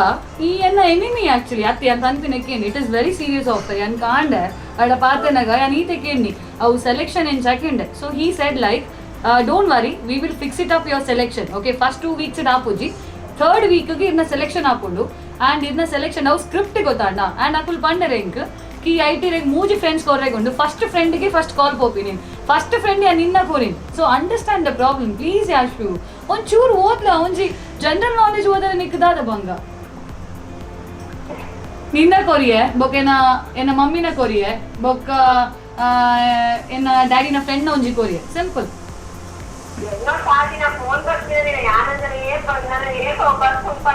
ಈ ಎನ್ನ ಎನಿಮಿ ಆಕ್ಚುಲಿ. ಅತ್ತಿ ಅಂತ ಅನ್ಪಿನ. It is very serious offer. ಯಾನ್ ಕಾಂಡೆ ಅಡ ಪಾತೆನಗ ಯಾನ್ ಈತೆ ಕೇಣ್ಣಿ, ಅವು ಸೆಲೆಕ್ಷನ್ ಏನ್ second. So he said like, "Don't worry, we will fix it up your selection, okay? First 2 weeks it ಆಪುಜಿ, ಥರ್ಡ್ ವೀಕ್ಗೆ ಇರ್ನ ಸೆಲೆಕ್ಷನ್ ಆಪುಂಡು." ಅಂಡ್ ಇರ್ನ ಸೆಲೆಕ್ಷನ್ ಅವು ಸ್ಕ್ರಿಪ್ಟ್ ಗೊತ್ತಾಂಡ. ಅಂಡ್ ಅಕುಲ್ ಪಂಡರೆ ಎಂಕ್ ಕಿ I T ರೆಗ್ ಮೂಜಿ ಫ್ರೆಂಡ್ಸ್ ಕೊರ್ರೆಗುಂಡು, ಫಸ್ಟ್ ಫ್ರೆಂಡ್ಗೆ ಫಸ್ಟ್ ಕಾಲ್ ಪೋಪಿ. ನೀನು ಫಸ್ಟ್ ಫ್ರೆಂಡ್ ಯಾ ನಿನ್ನ ಕೋರಿನ್. So understand the problem, please. Yashu, ಒಂಚೂರು ಓದ್ಲ. ಒಂಜಿ ಜನರಲ್ ನಾಲೆಜ್ ಓದರೆ ನಿಕ್ಕದಾದ ಬಂಗ. ನಿನ್ನ ಕೊರಿಯೆ, ಬೊಕ್ಕ ಎನ್ನ ಮಮ್ಮಿನ ಕೊರಿಯೆ, ಬೊಕ್ಕ ಎನ್ನ ಡ್ಯಾಡಿನ ಫ್ರೆಂಡ್ ನ ಒಂಜಿ ಕೊರಿಯೆ. ಸಿಂಪಲ್. ಫೋನ್ ಬರ್ತೀನಿ. ಯಾನಂದ್ರೆ ಏ ಬರ್ಸುಂಪ.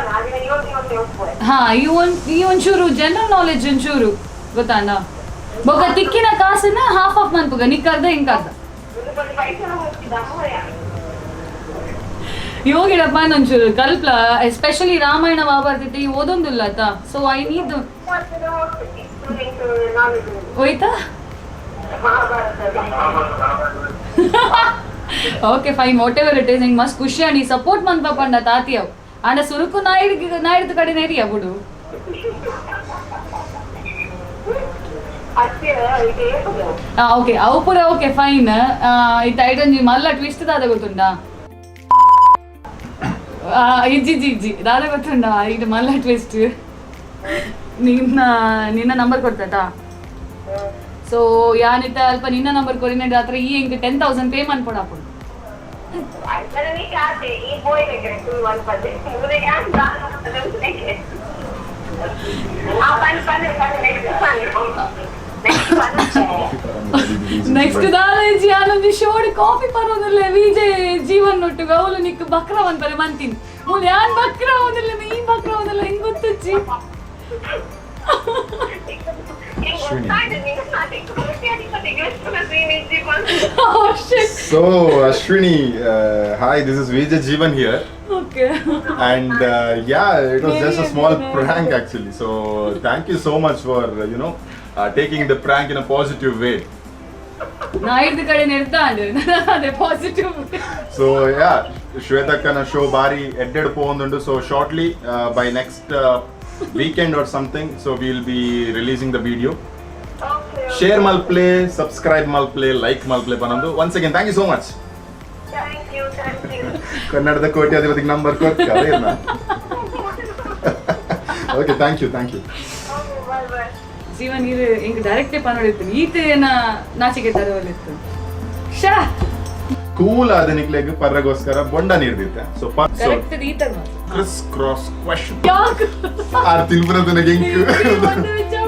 ಹಾ, ಈ ಒಂಚೂರು ಜನರಲ್ ನಾಲೆಜ್ ಒಂಚೂರು ಗೊತ್ತಾಂಡ. ಬೊಕ್ಕ ತಿಕ್ಕಿನ ಕಾಸನ್ನ ಹಾಫ್ ಆಫ್ ಮನ್ಪುಗ, ನಿಕ್ಕ ಅರ್ಧ, ಇಂಕ ಅರ್ಧ. ಯೋಗಿಡಪ್ಪ, ಒಂಚೂರು ಕಲ್ಪ್ಲ. ಎಸ್ಪೆಷಲಿ ರಾಮಾಯಣ ಮಹಾಭಾರತ ಈ ಓದೊಂದಿಲ್ಲ ಆತ. ಸೊ I need ಹೋಯ್ತಾ. Okay, fine, whatever it is, ಹಿಂಗ್ ಮಸ್ತ್ ಖುಷಿ ನೀ ಸಪೋರ್ಟ್ ಮನ್ಪ ಪಂಡ ತಾತಿ ಅವು. ಅಂಡ ಸುರುಕು ನಾಯಿಡ್ ನಾಯಿಡ್ದ ಕಡೆ ನೆರಿಯ ಬುಡು. ಓಕೆ, ಅವು ಪೂರ ಓಕೆ, ಫೈನ್. ಇತ್ತ ಐಟೊಂಜಿ ಮಲ್ಲ ಟ್ವಿಸ್ಟ್ ದಾದ ಗೊತ್ತುಂಡಾ? ಇಜ್ಜಿ ಇಜ್ಜಿ ಇಜ್ಜಿ, ದಾದ ಗೊತ್ತುಂಡಾ? ಇದು ಮಲ್ಲ ಟ್ವಿಸ್ಟ್. ನಿನ್ನ ನಿನ್ನ ನಂಬರ್ ಕೊಡ್ತಾತಾ. ಸೊ ಯಾನಿತ ಅಲ್ಪ ನಿನ್ನ ನಂಬರ್ ಕೊರಿನ ರಾತ್ರಿ ಈ ಎಂಕ್ 10,000 ಪೇ ಮನ್ಪೊಡು ಆಪುಂಡು. ನೆಕ್ಸ್ಟ್ ದಾದ ಇಜ್ಜಿ, ಯಾನೊಂಜಿ ಶೋಡ್ ಕಾಫಿ ಪರೋದಿಲ್ಲ ವಿಜಯ್ ಜೀವನ್ ಒಟ್ಟುಗು. ಅವಳು ನಿಕ್ ಬಕ್ರ ಮನ್ಪರೆ ಮಂತೀನಿ. ಮೂಲು ಯಾನ್ ಬಕ್ರ ಆವೊಂದಿಲ್ಲ, ಈ ಬಕ್ರ ಆವೊಂದಿಲ್ಲ, ಹೆಂಗ್ ಗೊತ್ತುಜ್ಜಿ. Oh shit. So Ashwini, hi, this is Vijay Jeevan here. Okay. And yeah, it was just a small prank actually. So thank you so much for taking the prank in a positive way. ನಾಯಿಡ್ದ ಕಡೆ ನಿರ್ತಾಂಡ್ ಅದೇ positive. So yeah, ಶ್ವೇತಕ್ಕನ show ಬಾರಿ ಎಡ್ಡೆಡ್ ಪೋವೊಂದುಂಡು. So shortly, by next weekend or something, so we'll be releasing the video. Share ಮಲ್ಪ್ಲೆ, subscribe ಮಲ್ಪ್ಲೆ, like ಮಲ್ಪ್ಲೆ ಪನೊಂದು. Once again, thank you so much. Thank you, thank you. ಕನ್ನಡದ ಕೋಟಿ ಅಧಿಪತಿಗೆ number ಕೊಟ್ಟು. Okay, thank you, thank you. Bye bye. ಜೀವನ್ ಇದು ಹಿಂಗ್ ಡೈರೆಕ್ಟೇ ಪನೊಡಿತ್ತು. ಈತ ನಾಚಿಕೆ ತರವಲ್ಲಿತ್ತು Shah. Cool ಆದ ನಿಕ್ಲೆಗ್ ಪರ್ರಗೋಸ್ಕರ ಬೊಂಡ ನೀರ್ದಿತ್ತೆ. ಸೊ ಕರೆಕ್ಟ್ ಈತರ್ ಮಾತ್ರ. Criss cross question. ಯಾಕ್? ಆರ್ ತಿನ್ಪುನ. ಒಂದು ವಿಚಾರ.